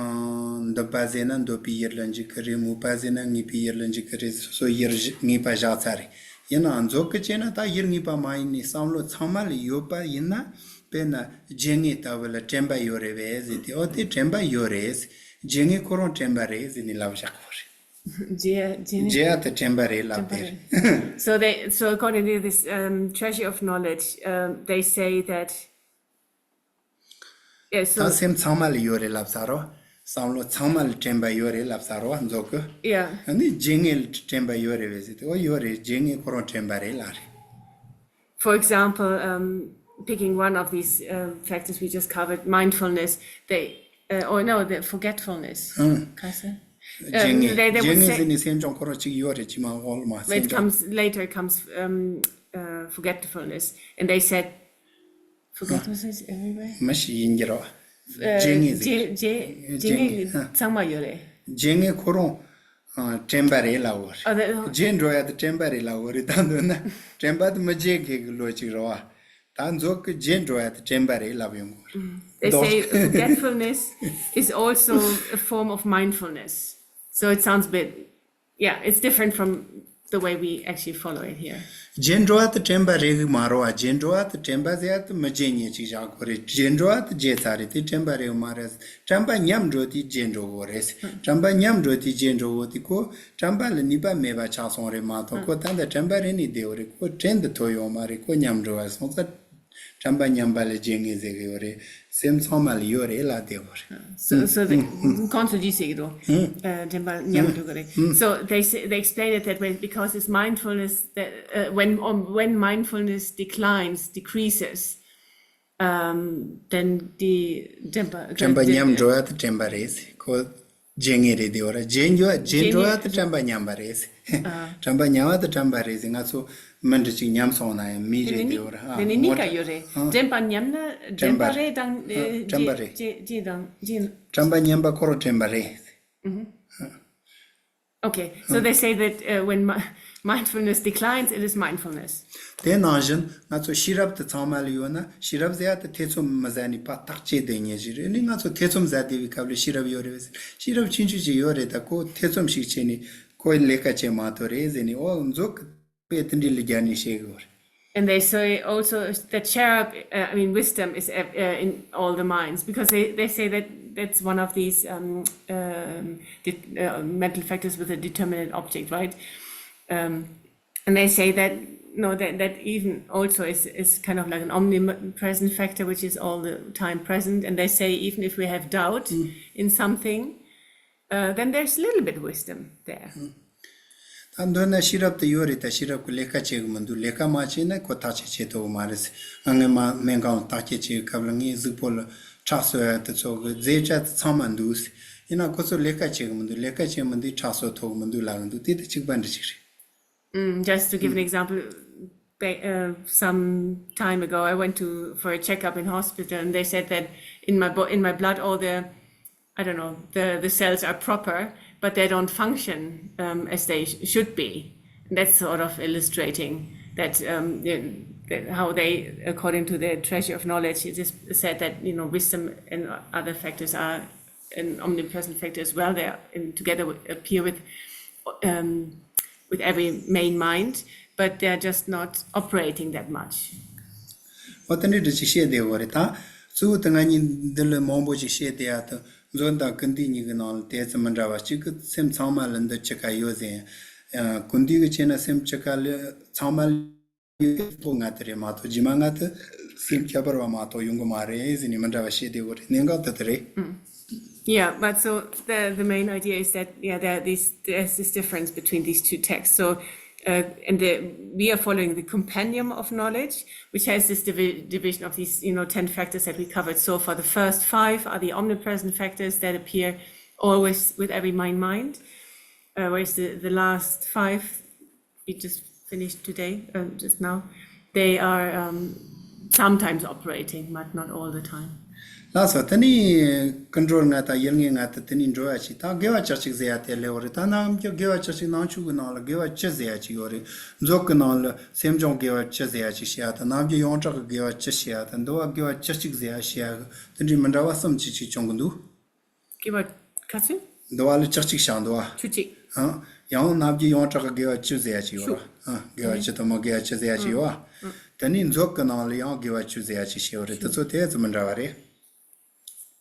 འདོད་པ་ཟེར་ན་འདོད་པའི་ཡུལ་ལ་འཇུག་གི་རེད། མོས་པ་ཟེར་ན་ངེས་པའི་ཡུལ་ལ་འཇུག་གི་རེད། སོ་སོ་ཡུལ་ངེས་པ་བཞག་ཚར་རེད། ཡིན་ནའང་མཛོད་ཀྱི་བྱས་ན་ད་ཡུལ་ངེས་པ་མ་ཡིན་ནའི་བསམ་བློ་ཚང་མ་ལ་ཡོད་པ་ཡིན་ན། དཔེར་ན་རྗེས་ངེས་ལྟ་བུ་ལ་དྲན་པ་ཡོད་རེད་པས་ཟེར་དུས། ཨོ་དེ་དྲན་པ་ཡོད་རེད། རྗེས་ངེས་ཁོ་རང་དྲན་པ་རེད་ཟེར་ནས་ལབ་བཞག་གི་རེད། རྗེས་རྗེས་ངེས་རྗེས་ཡ་དེ་དྲན་པ་རེད་ལབ་དྲན་པ་དེ་རེད། རེད། So they, so according to this um, Treasury of Knowledge, um, they say that, yeah, so ད་སེམས་ཚང་མ་ལ་ཡོད་རེད་ལབ་ཚར་རོ། བསམ་བློ་ཚང་མ་ལ་དྲན་པ་ཡོད་རེད་ལབ་ཚར་རོ་མཛོད་ཀྱི། Yeah. ཨ་ནི་རྗེས་ངེས་ལ་དྲན་པ་ཡོད་རེད་པས་ཟེར་དུས། ཨོ་ཡོད་རེད། རྗེས་ངེས་ཁོ་རང་དྲན་པ་རེད་ལབ་རེད། For example, um, picking one of these um, factors we just covered, mindfulness, they, uh, or no, the forgetfulness. ཨང་། ག་ས། རྗེས་ངེས། Um, they, they རྗེས་would ངེས་say ཟེར་ནས་སེམས་བྱུང་ཁོ་རང་གཅིག་ཡོད་རེད། ཅི་མ་འོག་ལ་མ། When སེམས་it བྱུང་། Comes later, it comes um, uh, forgetfulness, and they said forgetfulness is everywhere. མ་ཤི་ཡིན་གྱི་རོ། Uh, རྗེས་ངེས་ཟེར། རྗེས་རྗེས་རྗེས་རྗེས་ངེས་ངེས་ཨ། ཚང་མ་ཡོད་རེད། རྗེས་ངེས་ཁོ་རང་ཨ་དྲན་པ་རེད་ལབ་ཡོད་རེད། ཨ་དེ། རྗེས་འགྲོ་ཡ་དེ་དྲན་པ་རེད་ལབ་ཡོད་རེད། ད་འདོད་ན་དྲན་པ་དེ་མི་རྗེས་ངེས་ཀྱི་ལོ་གཅིག་རེད་བ། ད་མཛོད་ཀྱི་རྗེས་འགྲོ་ཡ་དེ་དྲན་པ་རེད་ལབ་ཡོང་གི་རེད། They མདོར། Say forgetfulness is also a form of mindfulness. So it sounds a bit, yeah, it's different from the way we actually follow it here. རྗེས་འགྲོ་བ་དེ་དྲན་པ་རེད་གི་མ་རེད་བ། རྗེས་འགྲོ་བ་དེ་དྲན་པ་ཟེར་ཡ་དེ་མི་རྗེས་ངེས་ཅིག་བཞག་དགོས་རེད། རྗེས་འགྲོ་བ་དེ་རྗེས་ཚར་རེད། དེ་དྲན་པ་རེད་མ་རེད། དྲན་པ་ཉམས་འགྲོ་དེ་རྗེས་འགྲོ་གོ་རེད། དྲན་པ་ཉམས་འགྲོ་དེ་རྗེས་འགྲོ་གོ་དེ་ཁོ་དྲན་པ་ལ་ནུས་པ་མེད་པ་ཆགས་སོང་རེད་མ་གཏོགས། ཁོ་ད་ལྟ་དྲན་པ་རེད་ནས་བསྡད་ཡོད་རེད། ཁོ་བྲལ་འདི་ཐོབ་ཡོད་མ་རེད། ཁོ་ཉམས་འགྲོ་བ་སོང་ཙང་དྲན་པ་ཉམས་པ་ལ་རྗེས་ངེས་ཟེར་གི་ཡོད་རེད། སེམས་ཚང་མ་ལ་ཡོད་རེད་ལབ་བསྡད་ཡོད་རེད། So, so the, གོང་དུ་ཅི་ཟེར་གི་འདུག་ཨ་དྲན་པ་ཉམས་འགྲོ་གི་རེད། So they say, they explain it that way because it's mindfulness that uh, when um, when mindfulness declines, decreases, um, then the དྲན་པ་དྲན་པ་ཉམས་འགྲོ་ཡ་དེ་དྲན་པ་རེད། ཁོ་རྗེས་ངེས་རེད་དེ་བ་ར། རྗེས་འགྲོ་རྗེས་འགྲོ་ཡ་དེ་དྲན་པ་ཉམས་པ་རེད། དྲན་པ་ཉམས་པ་དེ་དྲན་པ་རེད། ང་ཚོ་ མི་འདྲ་ཅིག་ཉམས་སོང་ན་ཡང་མི་རེད། དེ་བར་ཨ་དེ་ནི་གཉིས་ཀ་ཡོད་རེད། ཨ། དྲན་པ་ཉམས་ན་དྲན་པ་དྲན་པ་རེད་དང་ཨ་དྲན་པ་རེད། རྗེས་རྗེས་དང་རྗེས། དྲན་པ་ཉམས་པ་ཁོ་རང་དྲན་པ་རེད། Okay, so they say that uh, when mi- mindfulness declines, it is mindfulness. དེ་ནང་བཞིན་ང་ཚོ་ཤེས་རབ་དེ་ཚང་མ་ལ་ཡོད་ན། ཤེས་རབ་ཟེར་ཡ་དེ་ཐེ་ཚོམ་མི་ཟ་ནས་ཕར་ཐག་བཅད་བསྡད་མཁན་ཞིག་རེད། ནི་ང་ཚོ་ཐེ་ཚོམ་ཟ་བསྡད་པའི་སྐབས་ལ་ཤེས་རབ་ཡོད་རེད་ཟེར། ཤེས་རབ་ཆུང་ཆུང་ཞིག་ཡོད་རེད། ད་ཁོ་ཐེ་ཚོམ་ཞིག་བྱས་ནས་ཁོས་ལས་ཀ་བྱེད་མ་ཐུབ་རེད་ཟེར་ནས། ཨོ་མཛོད་ཀྱི་དཔེ་དེ་འདྲ་ལ་རྒྱབ་ནས་བཤད་དགོས་རེད། And they say also that cherub, uh, I mean, wisdom is ev- uh, in all the minds, because they, they say that that's one of these um, um, de- uh, mental factors with a determinate object, right? Um, and they say that, no, that, that even also is, is kind of like an omnipresent factor, which is all the time present. And they say even if we have doubt in something, uh, then there's a little bit of wisdom there. ད་མདོར་ན་ཤེས་རབ་དེ་ཡོད་རེད། ད་ཤེས་རབ་ཀྱི་ལས་ཀ་བྱེད་གི་མི་འདུག་ལས་ཀ་མ་བྱས་ན་ཁོ་བརྟག་དཔྱད་བྱེད་ཐུབ་གི་མ་རེད། ང་ངའི་མ་སྨན་ཁང་ལ་བརྟག་དཔྱད་བྱེད་གི་སྐབས་ལ་ངའི་གཟུགས་པོ་ལ་ཁྲག་གསོ་ཡ་དེ་ཚོ་གི་རྫས་ཆ་དེ་ཚང་མ་འདུག་ཡིན་ན་ཁོ་ཚོ་ལས་ཀ་བྱེད་གི་མི་འདུག་ལས་ཀ་བྱེད་མི་འདུག་ཁྲག་གསོ་ཐུབ་གི་མི་འདུག་ལབ་གི་འདུག་དེ་དང་གཅིག་པ་འདྲ་ཅིག་རེད། Mm, just to give an example, ba- uh, some time ago I went to for a checkup in hospital, and they said that in my bo- in my blood all the, I don't know, the the cells are proper, but they don't function um, as they sh- should be. And that's sort of illustrating that, um, the- that how they, according to their treasure of knowledge, it is said that, you know, wisdom and other factors are an omnipresent factor as well. They are in, together with, appear with um, with every main mind, but they are just not operating that much. ཨོ་དེ་འདྲ་ཅིག་བཤད་བསྡད་ཡོད་རེད། ད་གཙོ་བོ་དེ་ང་གཉིས་འདི་ལ་མང་པོ་ཞིག་བཤད་བསྡད་ཡ་དེ། མཛོད་དང་ཀུན་བཏུས་གཉིས་ཀྱི་ནང་ལ་དེ་ཙམ་མི་འདྲ་བ་གཅིག་གི་སེམས་ཚང་མ་ལ་འདི་ཅི་ག་ཡོད་ཟེར། ཀུན་བཏུས་ཀྱི་བྱས་ན་སེམས་ཅི་ག་ལ་ཚང་མ་ལ་ཡོད་པོ་ང་དེ་རེད་མ་གཏོགས། རྗེས་མ་ང་དེ་སེམས་ཁྱད་པར་བ་མ་གཏོགས་ཡོང་གི་མ་རེད་ཟེར་ནས་མི་འདྲ་བ་བཤད་བསྡད་ཡོད་རེད། གནད་འགག་དེ་དེ་རེད། Yeah, but so the the main idea is that, yeah, there are these there's this difference between these two texts. So, uh, and the we are following the Compendium of Knowledge, which has this divi- division of these, you know, ten factors that we covered so far. The first five are the omnipresent factors that appear always with every mind mind, uh, whereas the the last five we just finished today, um, just now, they are um, sometimes operating, but not all the time. ལགས་སོ། དེ་ནས་ཀུན་སྒྲོལ་ང་དང་ཡུལ་ངེས་ང་དང་དེ་ནས་འགྲོ་ཡ་ཞིག་དང་། དགེ་བ་བཅུ་གཅིག་ཟེར་ཡ་དེ་སླེབས་ཡོད་རེད། ད་ནམ་རྒྱུན་དགེ་བ་བཅུ་གཅིག་ནང་ཆོས་ཀྱི་ནང་ལ་དགེ་བ་བཅུ་ཟེར་ཡ་ཅིག་ཡོད་རེད། མཛོད་ཀྱི་ནང་ལ་སེམས་སྦྱོང་དགེ་བ་བཅུ་ཟེར་ཡ་ཅིག་བཤད་ཡ་དང་། ནམ་རྒྱུན་ཡོངས་གྲགས་ཀྱི་དགེ་བ་བཅུ་བཤད་ཡ་དང་། འདི་བ་དགེ་བ་བཅུ་གཅིག་ཟེར་ཡ་བཤད་ཡ་གི་དེ་འདྲའི་མི་འདྲ་བ་གསུམ་ཅིག་ཅིག་བྱུང་གི་འདུག་དགེ་བ་ག་ཚོད། འདི་བ་ལ་བཅུ་གཅིག་བཞག་འདུག་བ། བཅུ་གཅིག་ཨང་། ཡང་ནམ་རྒྱུན་ཡོངས་གྲགས་ཀྱི་དགེ་བ་བཅུ་ཟེར་ཡ་ཅིག་ཡོད་བ། ཨང་། དགེ་བ་བཅུ་དང་མ་དགེ་བ་བཅུ་ཟེར་ཡ་ཅིག་ཡོད་བ། དེ་ནས་མཛོད་ཀྱི་ནང་ལ་ཡང་དགེ་བ་བཅུ་ཟེར་ཡ་ཅིག་བཤད་ཡོད་རེད། དེ་ཚོ་དེ་ཙམ་མི་འདྲ་བ་རེད།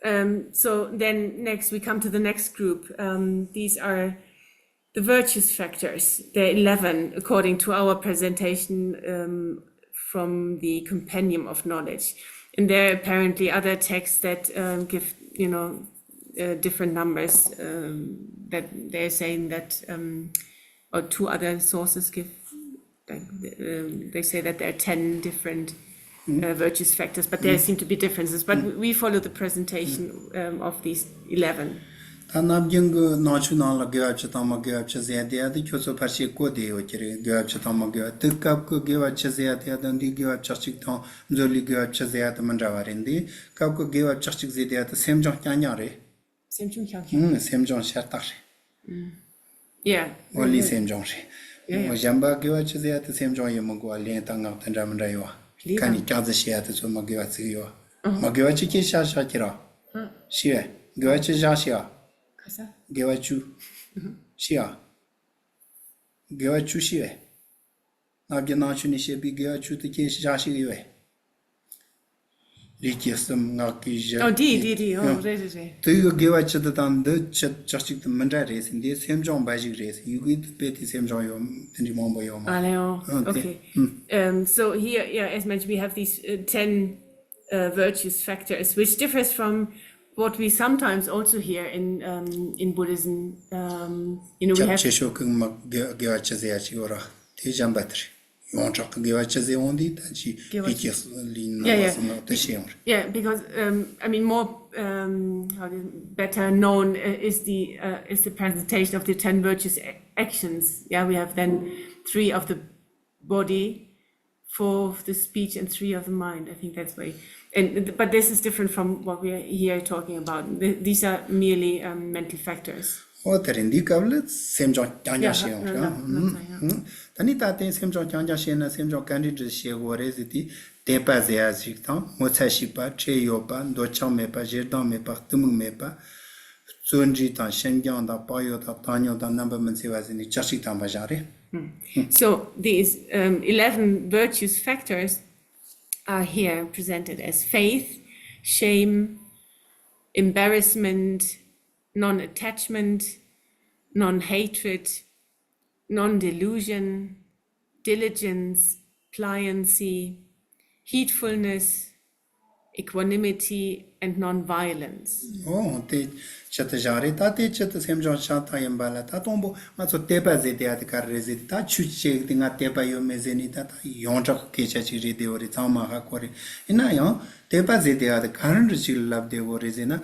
Um, so then next we come to the next group. Um, these are the virtuous factors, there are eleven according to our presentation um, from the Compendium of Knowledge. And there are apparently other texts that um, give, you know, uh, different numbers um, that they're saying that, um, or two other sources give, like, um, they say that there are ten different uh, virtuous factors, but there seem to be differences. But we, we follow the presentation um, of these eleven. ད་ནམ་རྒྱུན་གྱི་ནང་ཆོས་ནང་ལ་དགེ་བ་བཅུ་དང་མ་དགེ་བ་བཅུ་ཟེར་ཡ་དེ་ཡ་དེ་ཁྱོད་ཚོ་ཕལ་ཆེར་གོ་བསྡད་ཡོད་ཀྱི་རེད། དགེ་བ་བཅུ་དང་མ་དགེ་བ་དེ། སྐབས་ཀྱི་དགེ་བ་བཅུ་ཟེར་ཡ་དེ་ཡ་དང་འདིའི་དགེ་བ་བཅུ་གཅིག་དང་མཛོད་ལས་དགེ་བ་བཅུ་ཟེར་ཡ་དེ་མི་འདྲ་བ་རེད། འདི་སྐབས་ཀྱི་དགེ་བ་བཅུ་གཅིག་ཟེར་དེ་ཡ་དེ་སེམས་སྦྱོང་རྐྱང་རྐྱང་རེད། སེམས་སྦྱོང་རྐྱང་རྐྱང་། ཨང་། སེམས་སྦྱོང་ཤ་སྟག་རེད། Yeah. ཨོ་ལི་སེམས་སྦྱོང་རེད། Yeah, yeah. གཞན་པ་དགེ་བ་བཅུ་ཟེར་ཡ་དེ་སེམས་སྦྱོང་ཡིན་མི་དགོས་པ། ལན་དང་ངག་དེ་འདྲ་མི་འདྲ་ཡོད་བ། ལན་ཁ་ནས་དང་སྐྱག་རྫུན་བཤད་ཡ་དེ་ཚོ་མ་དགེ་བ་བརྩི་གི་ཡོད་བ། མ་དགེ་བ་བཅུ་སྐྱེ་ཤ་ཤ་ཁྱེར་བ། ཤི་བས་དགེ་བ་བཅུ་བཞག་ཤི་བ། ཁ་ས། དགེ་བ་བཅུ། ཤི་བ། དགེ་བ་བཅུ་ཤི་བས། ནམ་རྒྱུན་ནང་ཆོས་ནས་བཤད་པའི་དགེ་བ་བཅུ་དེ་སྐྱེ་ཤ་ཤི་གི་ཡོད་བས། ལུས་ཀྱི་གསུམ། ངག་གི་བཞི། ཨོ་དེ་དེ་དེ་ཨོ་ཡང་རེད་རེད་རེད། དེ་གི་དགེ་བ་བཅུ་དེ་དང་འདི་བཅུ་བཅུ་གཅིག་དེ་མི་འདྲ་རེད་ཟེར། འདི་སེམས་སྦྱོང་འབའ་ཞིག་རེད་ཟེར། ཡི་གེ་དེ་དཔེ་དེ་སེམས་སྦྱོང་ཡོད་དེ་འདྲའི་མང་པོ་ཡོད་མ་རེད། ཨ་ལེ་ཨོ་ཨོ་ཨོ་ཁེ། ཨུམ། Um, so here, yeah, as mentioned, we have these uh, ten uh, virtuous factors, which differs from what we sometimes also hear in um, in Buddhism. Um, you know, we ཁྱབ་have ཆེ་ཤོས་ཀྱི་མ་དགེ་དགེ་བ་བཅུ་ཟེར་ཡ་ཅིག་ཡོད་ར། དེ་གཞན་པ་དེ་རེད། ཡོངས་གྲགས་ཀྱི་དགེ་བ་བཅུ་ཟེར་འོང་དུས་ད་ཅི་དགེ་བ་ཡི་གེ་ལི་ནང་Yeah, yeah. བ་སོང་ན་དེ་ཤེས་ཡོང་རེད། Yeah, because um, I mean, more um, how do you, better known uh, is the uh, is the presentation of the ten virtuous a- actions. Yeah, we have then three of the body, four of the speech, and three of the mind. I think that's why. And but this is different from what we are here talking about. Th- These are merely um, mental factors. ཨོ་དེ་རིང་འདིའི་སྐབས་ལ་སེམས་བྱུང་རྐྱང་རྐྱང་བཤད་ཡོང་ཤག་ད་ནི་ད་ལྟའི་སེམས་བྱུང་རྐྱང་རྐྱང་བཤད་ན་སེམས་བྱུང་ག་འདྲ་འདྲ་བཤད་དགོས་རེད་ཟེར་དུས། དད་པ་ཟེར་ཡ་ཞིག་དང་ངོ་ཚ་ཞིག་པ། ཁྲེལ་ཡོད་པ། འདོད་ཆགས་མེད་པ། ཞེ་སྡང་མེད་པ། གཏི་མུག་མེད་པ། བརྩོན་འགྲུས་དང་ཤིན་སྦྱངས་དང་བག་ཡོད་དང་བཏང་སྙོམས་དང་རྣམ་པ་མི་འཚེ་བ་ཟེར་ནས་བཅུ་གཅིག་དམ་པ་བཞག་རེད། So these um, eleven virtues factors are here presented as faith, shame, embarrassment, non attachment, non hatred, non delusion, diligence, pliancy, heedfulness, equanimity, and non violence. ཨོ་དེ་ཆེད་དུ་བཞག་རེད། ད་དེ་ཆེད་དུ་སེམས་བྱུང་ཆགས་སྡང་ཡིན་པ་ལ། ད་དང་པོ་ང་ཚོ་དད་པ་ཟེར་དེ་ཡ་དེ་ག་རེ་རེད་ཟེར་དེ། ད་ཆོས་བྱེད་དེ་ང་དད་པ་ཡོད་མེད་ཟེར་ནས་ད་ད་ཡོངས་གྲགས་སྐད་ཆ་ཅིག་རེད། དེ་བོ་རེད། ཚང་མ་ཧ་གོ་རེད། ཡིན་ན་ཡང་དད་པ་ཟེར་དེ་ཡ་དེ་ག་རེ་འདྲ་ཅིག་ལ་ལབ་བསྡད་དགོས་རེད་ཟེར་ན།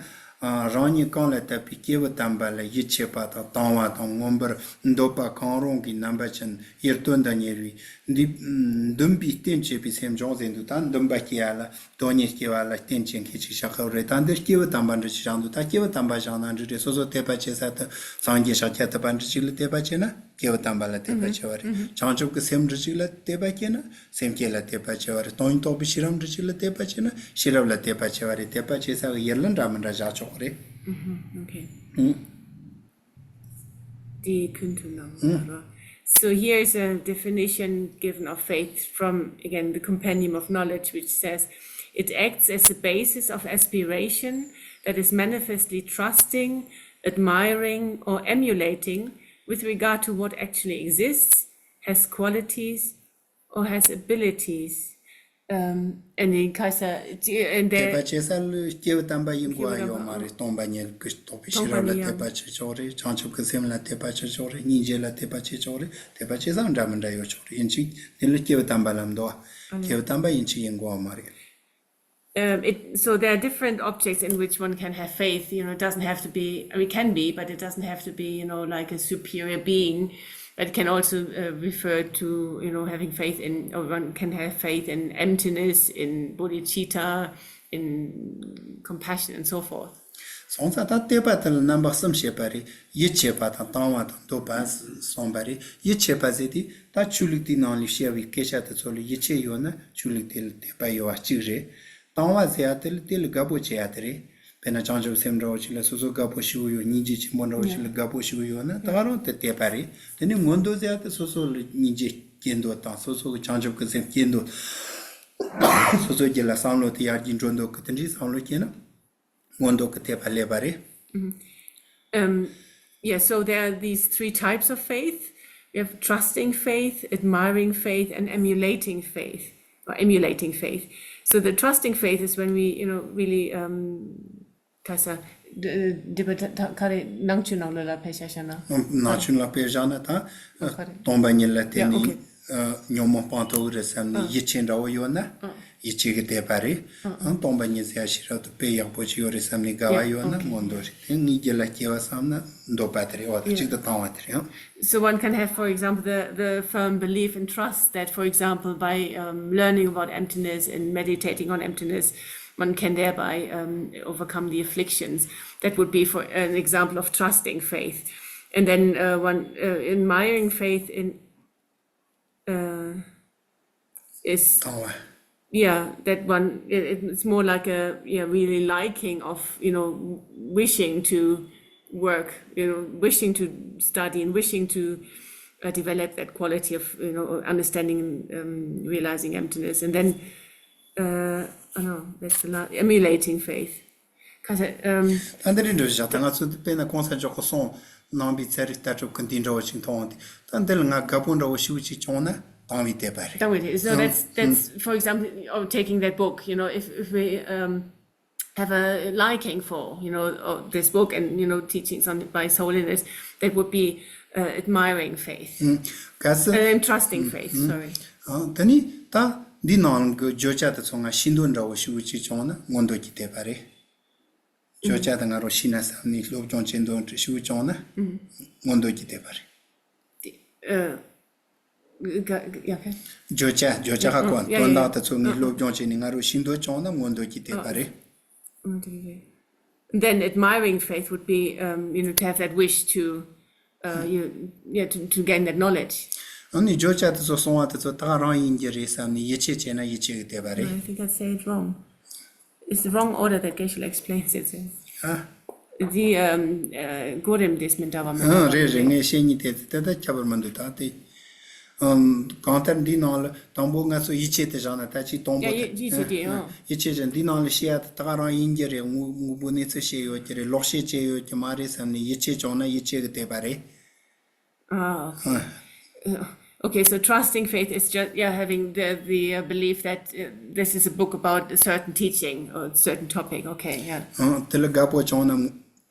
ཨ། རང་ཉིད་གང་ལ་དད་པའི་སྐྱེས་བུ་དམ་པ་ལ་ཡིད་ཆེས་པ་དང་དང་བ་དང་། མངོན་པར་འདོད་པ་གང་རུང་གི་རྣམ་པ་ཅན་ཡིད་རྟོན་དང་ཉེ་བའི་འདི་འདུན་པའི་རྟེན་བྱེད་པའི་སེམས་བྱུང་ཟེར་འདུག་ད་འདུན་པ་སྐྱེ་བ་ལ། དོན་གཉེར་སྐྱེ་བ་ལ་རྟེན་བྱེད་མཁན་ཅིག་བཞག་གི་རེད། ད་འདིར་སྐྱེས་བུ་དམ་པ་འདྲ་ཅིག་བཞག་འདུག་ད་སྐྱེས་བུ་དམ་པ་བཞག་ན་འགྲིག་རེད། སོ་སོ་དད་པ་བྱེད་ས་དེ་སངས་རྒྱས་ཤཱཀྱ་ཐུབ་པ་འདྲ་ཅིག་ལ་དད་པ་བྱེད་ན་སྐྱེས་བུ་དམ་པ་ལ་དད་པ་བྱེད་པ་རེད། བྱང་ཆུབ་ཀྱི་སེམས་འདྲ་ཅིག་ལ་དད་པ་བྱེད་ན་སེམས་བསྐྱེད་ལ་དད་པ་བྱེད་པ་རེད། སྟོང་ཉིད་རྟོགས་པའི་ཤེས་རབ་འདྲ་ཅིག་ལ་དད་པ་བྱེད་ན་ཤེས་རབ་ལ་དད་པ་བྱེད་པ་རེད། དད་པ་བྱེད་ས་གི་ཡུལ་ལ་འདྲ་མི་འདྲ་བཞག་ཆོག་གི་རེད། Okay. དེ་ཁུན་ཐུ་ནང་ལ། So here's a definition given of faith from, again, the Compendium of Knowledge, which says it acts as the basis of aspiration that is manifestly trusting, admiring, or emulating with regard to what actually exists, has qualities, or has abilities. Um, and in Kaiser, and དད་པ་there བྱེད་ས་ལ་སྐྱེས་བུ་དམ་པ་ཡིན་དགོས་པ་ཡོད་མ་རེད། སྟོང་པ་ཉིད་ཀྱི་རྟོགས་པའི་ཤེས་རབ་ལ་དད་པ་བྱེད་ཆོག་རེད། བྱང་ཆུབ་ཀྱི་སེམས་ལ་དད་པ་བྱེད་ཆོག་རེད། སྙིང་རྗེ་ལ་དད་པ་བྱེད་ཆོག་རེད། དད་པ་བྱེད་ས་འདྲ་མི་འདྲ་ཡོད་ཆོག་རེད། ཡིན་གཅིག་དེ་ལ་སྐྱེས་བུ་དམ་པ་ལ་འདུག་སྐྱེས་བུ་དམ་པ་ཡིན་གཅིག་ཡིན་དགོས་པ་མ་རེད། Um, it, so there are different objects in which one can have faith. You know, it doesn't have to be, I mean, it can be, but it doesn't have to be, you know, like a superior being. But it can also uh, refer to, you know, having faith in, or one can have faith in emptiness, in bodhicitta, in compassion, and so forth. སོང་ཙང་ད་དད་པ་དེ་ལ་རྣམ་པ་གསུམ་བཤད་པ་རེད། ཡིད་ཆེས་པ་དང་དང་བ་དང་འདོད་པ་གསུངས་པ་རེད། ཡིད་ཆེས་པ་ཟེར་དུས་ད་ཆོས་ལུགས་དེའི་ནང་ལ་བཤད་པའི་སྐད་ཆ་དེ་ཚོ་ལ་ཡིད་ཆེས་ཡོད་ན་ཆོས་ལུགས་དེ་ལ་དད་པ་ཡོད་པ་གཅིག་རེད། དང་བ་ཟེར་ཡ་དེ་ལ་དེ་ལ་དགའ་པོ་བྱེད་ཡ་དེ་རེད། དཔེར་ན་བྱང་ཆུབ་སེམས་འདྲ་བོ་ཞིག་ལ་སོ་སོ་དགའ་པོ་ཞེ་པོ་ཡོད། སྙིང་རྗེ་ཆེན་པོ་འདྲ་བོ་ཞིག་ལ་དགའ་པོ་ཞེ་པོ་ཡོད་ན་ད་ག་རང་དེ་དད་པ་རེད། དེ་ནས་མངོན་འདོད་ཟེར་ཡ་དེ་སོ་སོ་ལ་སྙིང་རྗེ་སྐྱེ་འདོད་དང་། སོ་སོ་གི་བྱང་ཆུབ་ཀྱི་སེམས་སྐྱེ་འདོད། སོ་སོའི་རྒྱུད་ལ་བསམ་བློ་དེ་ཡར་རྒྱས་འགྲོ་འདོད་ཀྱི་དེ་འདྲའི་བསམ་བློ་སྐྱེས་ན། མངོན་འདོད་ཀྱི་དད་པ་སླེབས་པ་རེད། Um, yeah, so there are these three types of faith. We have trusting faith, admiring faith, and emulating faith, or emulating faith. So the trusting faith is when we, you know, really um, ཁ་ས་འདི་པ་ད་ཁ་རེ་ནང་ཆོས་ནང་ལོགས་ལ་ཕེབས་བཞག་ན། ནང་ཆོས་ལ་ཕེབས་བཞག་ན་ད་ཁ་རེ་སྟོང་པ་ཉིད་ལ་བརྟེན་ནས། Yeah, okay. ཉོན་མོངས་སྤང་ཐུབ་ཀྱི་རེད་བསམ་ནས་ཡིད་ཆེས་འདྲ་བོ་ཡོད་ན་ཡིད་ཆེས་ཀྱི་དད་པ་རེད། ཨང་། སྟོང་པ་ཉིད་ཟེར་ཡ་ཤེས་རབ་ཏུ་དཔེ་ཡག་པོ་ཅིག་ཡོད་རེད་བསམ་ནས་དགའ་བ་ཡོད་ན་མངོན་འདོད་རེད། དེ་ངའི་རྒྱུད་ལ་སྐྱེ་བ་བསམ་ན་འདོད་པ་དེ་རེད། འོ་དེ་གཅིག་ཏུ་བཏང་བ་དེ་རེད། ཨང་། So one can have, for example, the, the firm belief and trust that, for example, by um, learning about emptiness and meditating on emptiness, one can thereby um, overcome the afflictions. That would be for an example of trusting faith. And then uh, one uh, admiring faith in uh, is དང་བ། Yeah, that one it, it's more like a, yeah, really liking of, you know, wishing to work, you know, wishing to study and wishing to uh, develop that quality of, you know, understanding and um, realizing emptiness. And then uh, I know that's the last, emulating faith. ཁ་ས་ཨམ། ད་འདི་རིགས་འདྲ་བཞག་ད་ང་ཚོ་དཔེར་ན་གོང་ས་མཆོག་གི་གསུང་གནང་བའི་ཚན་རིག་ལྟ་གྲུབ་ཀྱི་འདི་འདྲ་བོ་ཞིག་མཐོང་འོང་དུས། ད་འདི་ལ་ང་དགའ་པོ་འདྲ་བོ་ཞེ་པོ་ཅིག་བྱུང་ན་དང་བའི་དད་པ་རེད། དང་བའི་དད། So that's that's for example of taking that book, you know, if if we um have a liking for, you know, uh, this book and, you know, teachings on by His Holiness, that would be uh, admiring faith. གལ་སྲིད། Uh, and trusting faith, sorry. ཨ། ད་ནི་ད་འདི་ནང་གི་བརྗོད་བྱ་དེ་ཚོ་ང་ཤེས་འདོད་འདྲ་བོ་ཞེ་པོ་ཅིག་བྱུང་ན་མངོན་འདོད་ཀྱི་དད་པ་རེད། བརྗོད་བྱ་དེ་ང་རང་ཤེས་ན་བསམ་ནས་སློབ་སྦྱོང་བྱེད་འདོད་ཞེ་པོ་བྱུང་ན་མངོན་འདོད་ཀྱི་དད་པ་རེད། དེ་ཨ། Ga- ga- yeah, okay. བརྗོད་བྱ་བརྗོད་བྱ་ཧ་གོ་དོན་དག་དེ་ཚོ་ངས་སློབ་སྦྱོང་བྱས་ནས་ང་རང་ཤེས་འདོད་བྱུང་ན་མངོན་འདོད་ཀྱི་དད་པ་རེད། Then admiring faith would be, um, you know, to have that wish to, uh, you, yeah, to, to gain that knowledge. ཨ་ནི་བརྗོད་བྱ་དེ་ཚོ་གསུང་བ་དེ་ཚོ་ད་རང་ཡིན་གྱི་རེད་བསམ་ནས་ཡིད་ཆེས་བྱས་ན་ཡིད་ཆེས་ཀྱི་དད་པ་རེད། I think I say it wrong. It's the wrong order that Geshe-la explains it in. ཨ། The, um, uh, གོ་རིམ་དེ་མི་འདྲ་བ་མི་ཨ། འདྲ་བ། རེད་རེད། ངས་བཤད་ཉིད་དེ་དེ་ལྟར་ཁྱད་པར་མི་འདུག་ད་དེ། ཨམ། གང་ལྟར་འདིའི་ནང་ལ་དང་པོ་ང་ཚོ་ཡིད་ཆེས་དེ་བཞག་ན་ད་ཅིག་དང་པོ་ཡ། དེ། ཡིད་ཡིད་ཆེས་དེ་ཡང་། ཡིད་ཆེས་ཀྱང་འདིའི་ནང་ལ་བཤད་ཡ་དེ་ད་ག་རང་ཡིན་གྱི་རེད། དངོས་དངོས་པོ་གནས་ཚུལ་བཤད་ཡོད་ཀྱི་རེད། ལོག་བཤད་བྱས་ཡོད་ཀྱི་མ་རེད་བསམ་ནས་ཡིད་ཆེས་བྱུང་ན་ཡིད་ཆེས་ཀྱི་དད་པ་རེད། Ah, okay. Uh, okay, so trusting faith is just, yeah, having the the uh, belief that uh, this is a book about a certain teaching or a certain topic. Okay, yeah. ཨང་། དེ་ལ་དགའ་པོ་བྱུང་ན་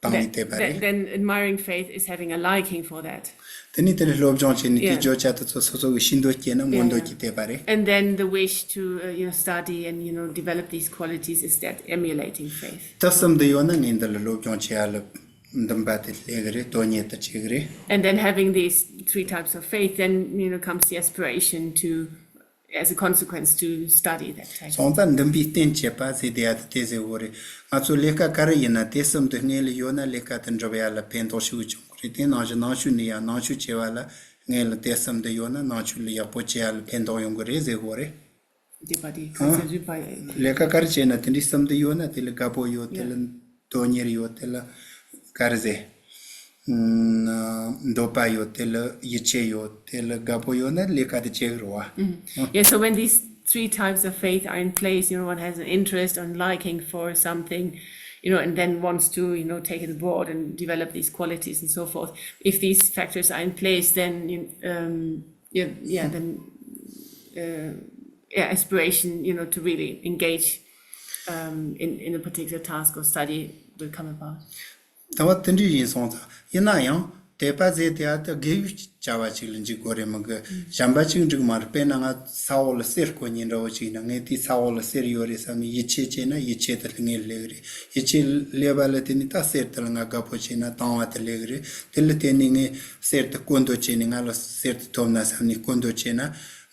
བཏང་བའི་དད་པ་རེད། Then admiring faith is having a liking for that. དེ་ནས་དེ་ལ་སློབ་སྦྱོང་བྱས་ནས་དེའི་བརྗོད་བྱ་དེ་ཚོ་སོ་སོ་གི་ཤེས་འདོད་སྐྱེས་ན་མངོན་འདོད་ཀྱི་དད་པ་རེད། And then the wish to, uh, you know, study and, you know, develop these qualities is that emulating faith. དེ་གསུམ་དེ་ཡོད་ན་ངས་འདི་ལ་སློབ་སྦྱོང་བྱེད་ཡ་ལ་འདུན་པ་དེ་སླེབས་གི་རེད། དོན་གཉེར་དེ་བྱེད་གི་རེད། And then having these three types of faith, then, you know, comes the aspiration to, as a consequence, to study that text. སོང་ཙང་འདུན་པའི་རྟེན་བྱེད་པ་ཟེར་དེ་ཡ་དེ་དེ་ཟེར་བོ་རེད། ང་ཚོ་ལས་ཀ་ག་རེ་ཡིན་ན་དེ་གསུམ་དེ་སྔོན་ལ་ཡོད་ན་ལས་ཀ་དེ་འགྲུབ་ཡ་ལ་ཕན་ཐོགས་ཤུགས་ཆུང་གི་རེད། དེ་ནང་བཞིན་ནང་ཆོས་ནས་ཡང་ནང་ཆོས་བྱེད་པ་ལ་སྔོན་ལ་དེ་གསུམ་དེ་ཡོད་ན་ནང་ཆོས་ལ་ཡག་པོ་བྱེད་ཡ་ལ་ཕན་ཐོགས་ཡོང་གི་རེད་ཟེར་བོ་རེད། Dipadi, concept by ལས་ཀ་ག་རེ་བྱས་ན་དེ་འདྲའི་གསུམ་དེ་ཡོད་ན་དེ་ལ་དགའ་པོ་ཡོད། དེ་ལ་དོན་གཉེར་ཡོད། དེ་ལ་ག་རེ་ཟེར། ཨམ། འདོད་པ་ཡོད། དེ་ལ་ཡིད་ཆེས་ཡོད། དེ་ལ་དགའ་པོ་ཡོད་ན་ལས་ཀ་དེ་བྱེད་རོགས་ཨ། Yeah, so when these three types of faith are in place, you know, one has an interest and liking for something, you know, and then wants to, you know, take it abroad and develop these qualities and so forth. If these factors are in place, then, you- um, yeah, yeah, then, uh, yeah, aspiration, you know, to really engage, um, in, in a particular task or study will come about. ད་བ་དེ་འདྲ་ཡིན་སོང་ཙང་ཡིན་ན་ཡང་དད་པ་ཟེར་དེ་ཨ་ད་དགེ་བའི་བྱ་བ་ཅིག་ལ་འཇུག་དགོས་རེད་མི་དགོས། གཞན་པ་ཅིག་འགྲིག་མ་རེད། དཔེར་ན་ང་ས་འོག་ལ་གསེར་རྐོ་མཁན་འདྲ་བོ་ཅིག་ཡིན་ན་ངས་དེའི་ས་འོག་ལ་གསེར་ཡོད་རེད་བསམ་ནས་ཡིད་ཆེས་བྱས་ན་ཡིད་ཆེས་དེ་ངས་སླེབས་རེད། ཡིད་ཆེས་སླེབས་པ་ལ་དེ་ནས་ད་གསེར་དེ་ལ་ང་དགའ་པོ་བྱས་ན་བཏང་བ་དེ་སླེབས་རེད། དེ་ལ་བརྟེན་ནས་ངས་གསེར་དེ་རྐོ་འདོད་བྱས་ནས་ང་ལ་གསེར་དེ་ཐོབ་ན་བསམ་ནས་རྐོ་འདོད་བྱས་ན་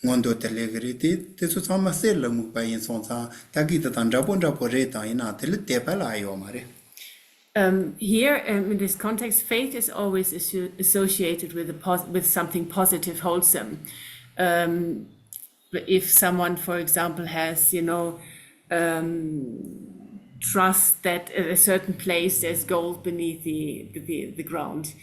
མངོན་འདོད་དེ་སླེབས་རེད། དེ་དེ་ཚོ་ཚང་མ་གསེར་ལ་དམིགས་པ་ཡིན་སོང་ཙང་ད་གི་དེ་དང་འདྲ་པོ་འདྲ་པོ་རེད། དང་ཡིན་ནའང་དེ་ལ་དད་པ་ལ་ཨ་ཡོད་མ་རེད། Um, here, um, in this context, faith is always assu- associated with a pos- with something positive, wholesome. Um, if someone, for example, has, you know, um, trust that at a certain place there's gold beneath the the, the, the ground,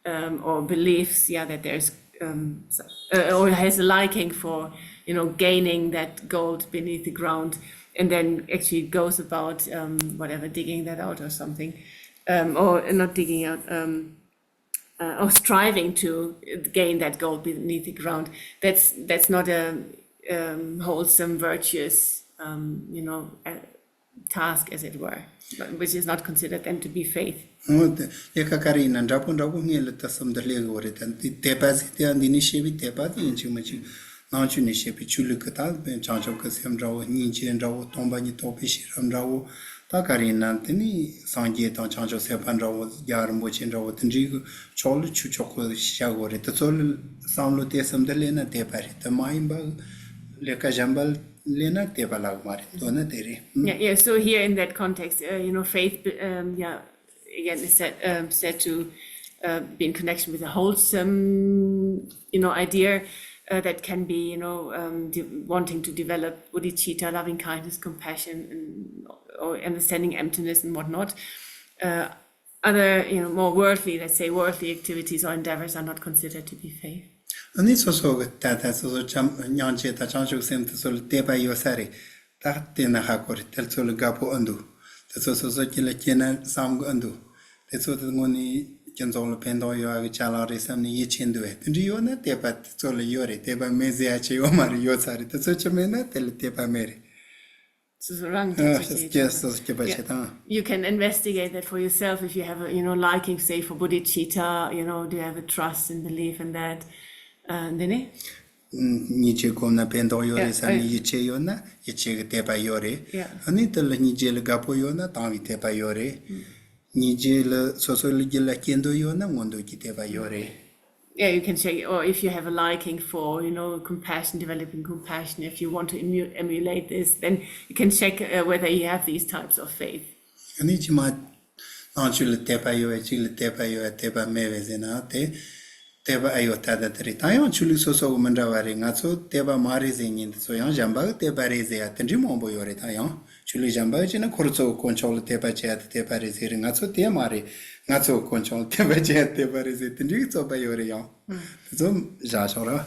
um, or believes, yeah, that there's um, s- uh, or has a liking for, you know, gaining that gold beneath the ground, and then actually goes about, um, whatever, digging that out or something, um, or not digging out, um, uh, or striving to gain that gold beneath the ground. That's that's not a, um, wholesome, virtuous, um, you know, uh, task, as it were, which is not considered then to be faith. འོ་དེ་ལས་ཀ་ག་རེ་ཡིན་ན་འདྲ་པོ་འདྲ་པོ་སྔོན་ལ་ད་གསུམ་དུ་སླེབས་དགོས་རེད། ད་འདི་དད་པ་ཟེར་དེ་ཡང་འདི་ནས་བཤད་པའི་དད་པ་དེ་ཡིན་གཅིག་མིན་གཅིག་ནང་ཆོས་ནས་བཤད་པའི་ཆོས་ལུགས་ཀྱི་ད་བྱང་ཆུབ་ཀྱི་སེམས་འདྲ་བོ། སྙིང་རྗེ་འདྲ་བོ། སྟོང་པ་ཉིད་རྟོགས་པའི་ཤེས་རབ་འདྲ་བོ། ད་ག་རེ་ཡིན་ན་དེ་ནི་སངས་རྒྱས་དང་བྱང་ཆུབ་སེམས་དཔའ་འདྲ་བོ། རྒྱལ་བ་རིན་པོ་ཆེ་འདྲ་བོ་དེ་འདྲའི་གི་ཕྱོགས་ལ་ཆོས་ཕྱོགས་ཀྱི་བཤད་དགོས་རེད། དེ་ཚོ་ལ་བསམ་བློ་དེ་གསུམ་དུ་སླེབས་ན་དད་པ་རེད། དེ་མ་ཡིན་པ་ལས་ཀ་གཞན་པ་ལས་ན་དད་པ་ལབ་མ་རེད། མདོར་ན་དེ་རེད། Yeah, yeah. So here in that context, uh, you know, faith, um, yeah, again, is said, um, said to uh, be in connection with a wholesome, you know, idea uh, that can be, you know, um, de- wanting to develop bodhicitta, loving kindness, compassion, and or understanding emptiness and whatnot. Uh, other, you know, more worldly, let's say, worldly activities or endeavors are not considered to be faith. ཨ་ནི་སོ་སོ་གི་ད་ད་སོ་སོ་བྱམས་སྙིང་རྗེ་དང་བྱང་ཆུབ་སེམས་དེ་ཚོ་ལ་དད་པ་ཡོད་ས་རེད། ད་དེ་ན་ཧ་གོ་རེད། དེ་ཚོ་ལ་དགའ་པོ་ཨེ་འདུག་དེ་ཚོ་སོ་སོ་སྐྱིད་ལ་སྐྱེས་ན་བསམ་གི་ཨེ་འདུག་དེ་ཚོ་དེ་དངོས་ནས་སྤྱི་ཚོགས་ལ་ཕན་ཐོགས་ཡོད་ཨ་གི་ཅ་ལག་རེད་བསམ་ནས་ཡིད་ཆེས་འདུག་བས། དེ་འདྲ་ཡོད་ན་དད་པ་དེ་ཚོ་ལ་ཡོད་རེད། དད་པ་མེད་ཟེར་ཡ་ཅིག་ཡོད་མ་རེད། ཡོད་ས་རེད། དེ་ཚོ་ཅི་མེད་ན་དེ་ལ་དད་པ་མེད་རེད། So, so རང་ཨ། ཐོག་ཅིག་སྐྱེ་སོ་སོ་སྐྱེ་བ་བྱེད་དང་། You can investigate that for yourself if you have a, you know, liking, say, for bodhicitta, you know, do you have a trust and belief in that? Uh, དེ་ནས། སྙིང་རྗེ་སྒོམ་ན་ཕན་ཐོགས་ཡོད་རེད་བསམ་ནས་Yeah. ཡིད་ཆེས་ཡོད་ན་ཡིད་ཆེས་ཀྱི་དད་པ་ཡོད་རེད། Yeah. ཨ་ནི་དེ་ལ་སྙིང་རྗེ་ལ་དགའ་པོ་ཡོད་ན་དང་བའི་དད་པ་ཡོད་རེད། སྙིང་རྗེ་ལ་སོ་སོ་ལ་རྒྱུད་ལ་སྐྱེ་འདོད་ཡོད་ན་མངོན་འདོད་ཀྱི་དད་པ་ཡོད་རེད། Yeah, you can check, or if you have a liking for, you know, compassion, developing compassion, if you want to emu- emulate this, then you can check uh, whether you have these types of faith. ནི་ཅི་མ་ནང་ཆོས་ལ་དད་པ་ཡོད་པའི་གཅིག་ལ་དད་པ་ཡོད་པའི་དད་པ་མེད་པའི་ཟེར་ན་དེ་དད་པ་ཨེ་ཡོད་ལྟ་ལྟ་དེ་རེད། ད་ཡང་ཆོས་ལུགས་སོ་སོ་གི་མི་འདྲ་བ་རེད། ང་ཚོ་དད་པ་མ་རེད་ཟེར་མཁན་དེ་ཚོ་ཡང་གཞན་པ་གི་དད་པ་རེད་ཟེར་ཡ་དེ་འདྲའི་མང་པོ་ཡོད་རེད། ད་ཡང་ཆོས་ལུགས་གཞན་པ་གི་བྱས་ན་ཁོ་རང་ཚོ་གི་དཀོན་མཆོག་ལ་དད་པ་བྱེད་ཡ་དེ་དད་པ་རེད་ཟེར་རེད། ང་ཚོ་དེ་མ་རེད། ང་ཚོ་གི་དཀོན་མཆོག་ལ་དད་པ་བྱེད་ཡ་དད་པ་རེད་ཟེར་དེ་འདྲའི་གི་རྩོད་པ་ཡོད་རེད། ཡང་དེ་ཚོ་བཞག་ཆོག་ར།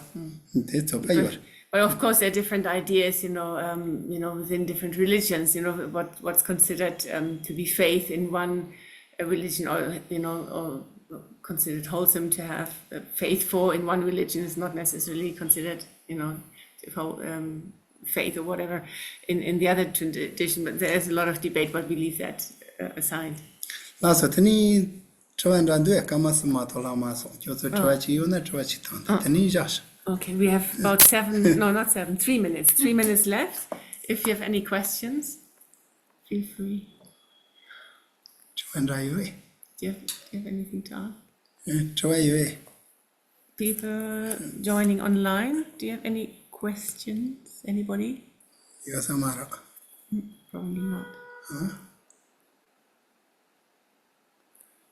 དེ་རྩོད་པ་ཡོད་རེད། But of course, there are different ideas, you know, um, you know, within different religions, you know, what what's considered um, to be faith in one uh, religion, or you know, or considered wholesome to have uh, faith for in one religion is not necessarily considered, you know, to fo- um, faith or whatever in in the other tradition. But there is a lot of debate, but we leave that uh, aside. ལགས་སོ། དེ་ནི་དྲི་བ་འདྲ་འདུག་ཨེ། སྐར་མ་གསུམ་མ་གཏོགས་ལྷག་མ་སོང་། ཁྱོད་ཚོ་དྲི་བ་ཅིག་ཡོད་ན་དྲི་བ་ཅིག་བཏང་དང་། དེ་ནི་བཞག་ཤག Okay, we have about seven, no, not seven, three minutes. Three minutes left. If you have any questions, feel free. དྲི་བ་འདྲ་ཡོད་ཨེ། Do you have, do you have anything to ask? ཨེ། དྲི་བ་ཡོད་ཨེ། People joining online, do you have any questions? Anybody? ཡོད་ས་མ་རེད། Probably not.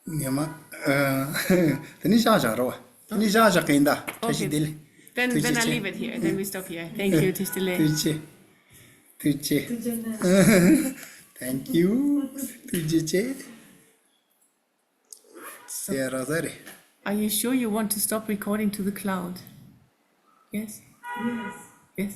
ངས་མ། ཨ། དེ་ནི་བཞག་བཞག་རོགས། དེ་ནི་བཞག་བཞག་གི་ཡིན་ད། བཀྲ་ཤིས་བདེ་ལེགས། Then, ཐུགས་then རྗེ་I'll ཆེ། leave it here. Then we stop here. Thank you, Tishitele. ཐུགས་རྗེ་ཆེ། ཐུགས་རྗེ་ཆེ། Thank you. ཐུགས་རྗེ་ཆེ། ཟེར་ར་ཟ་རེད། Are you sure you want to stop recording to the cloud? Yes? Yes.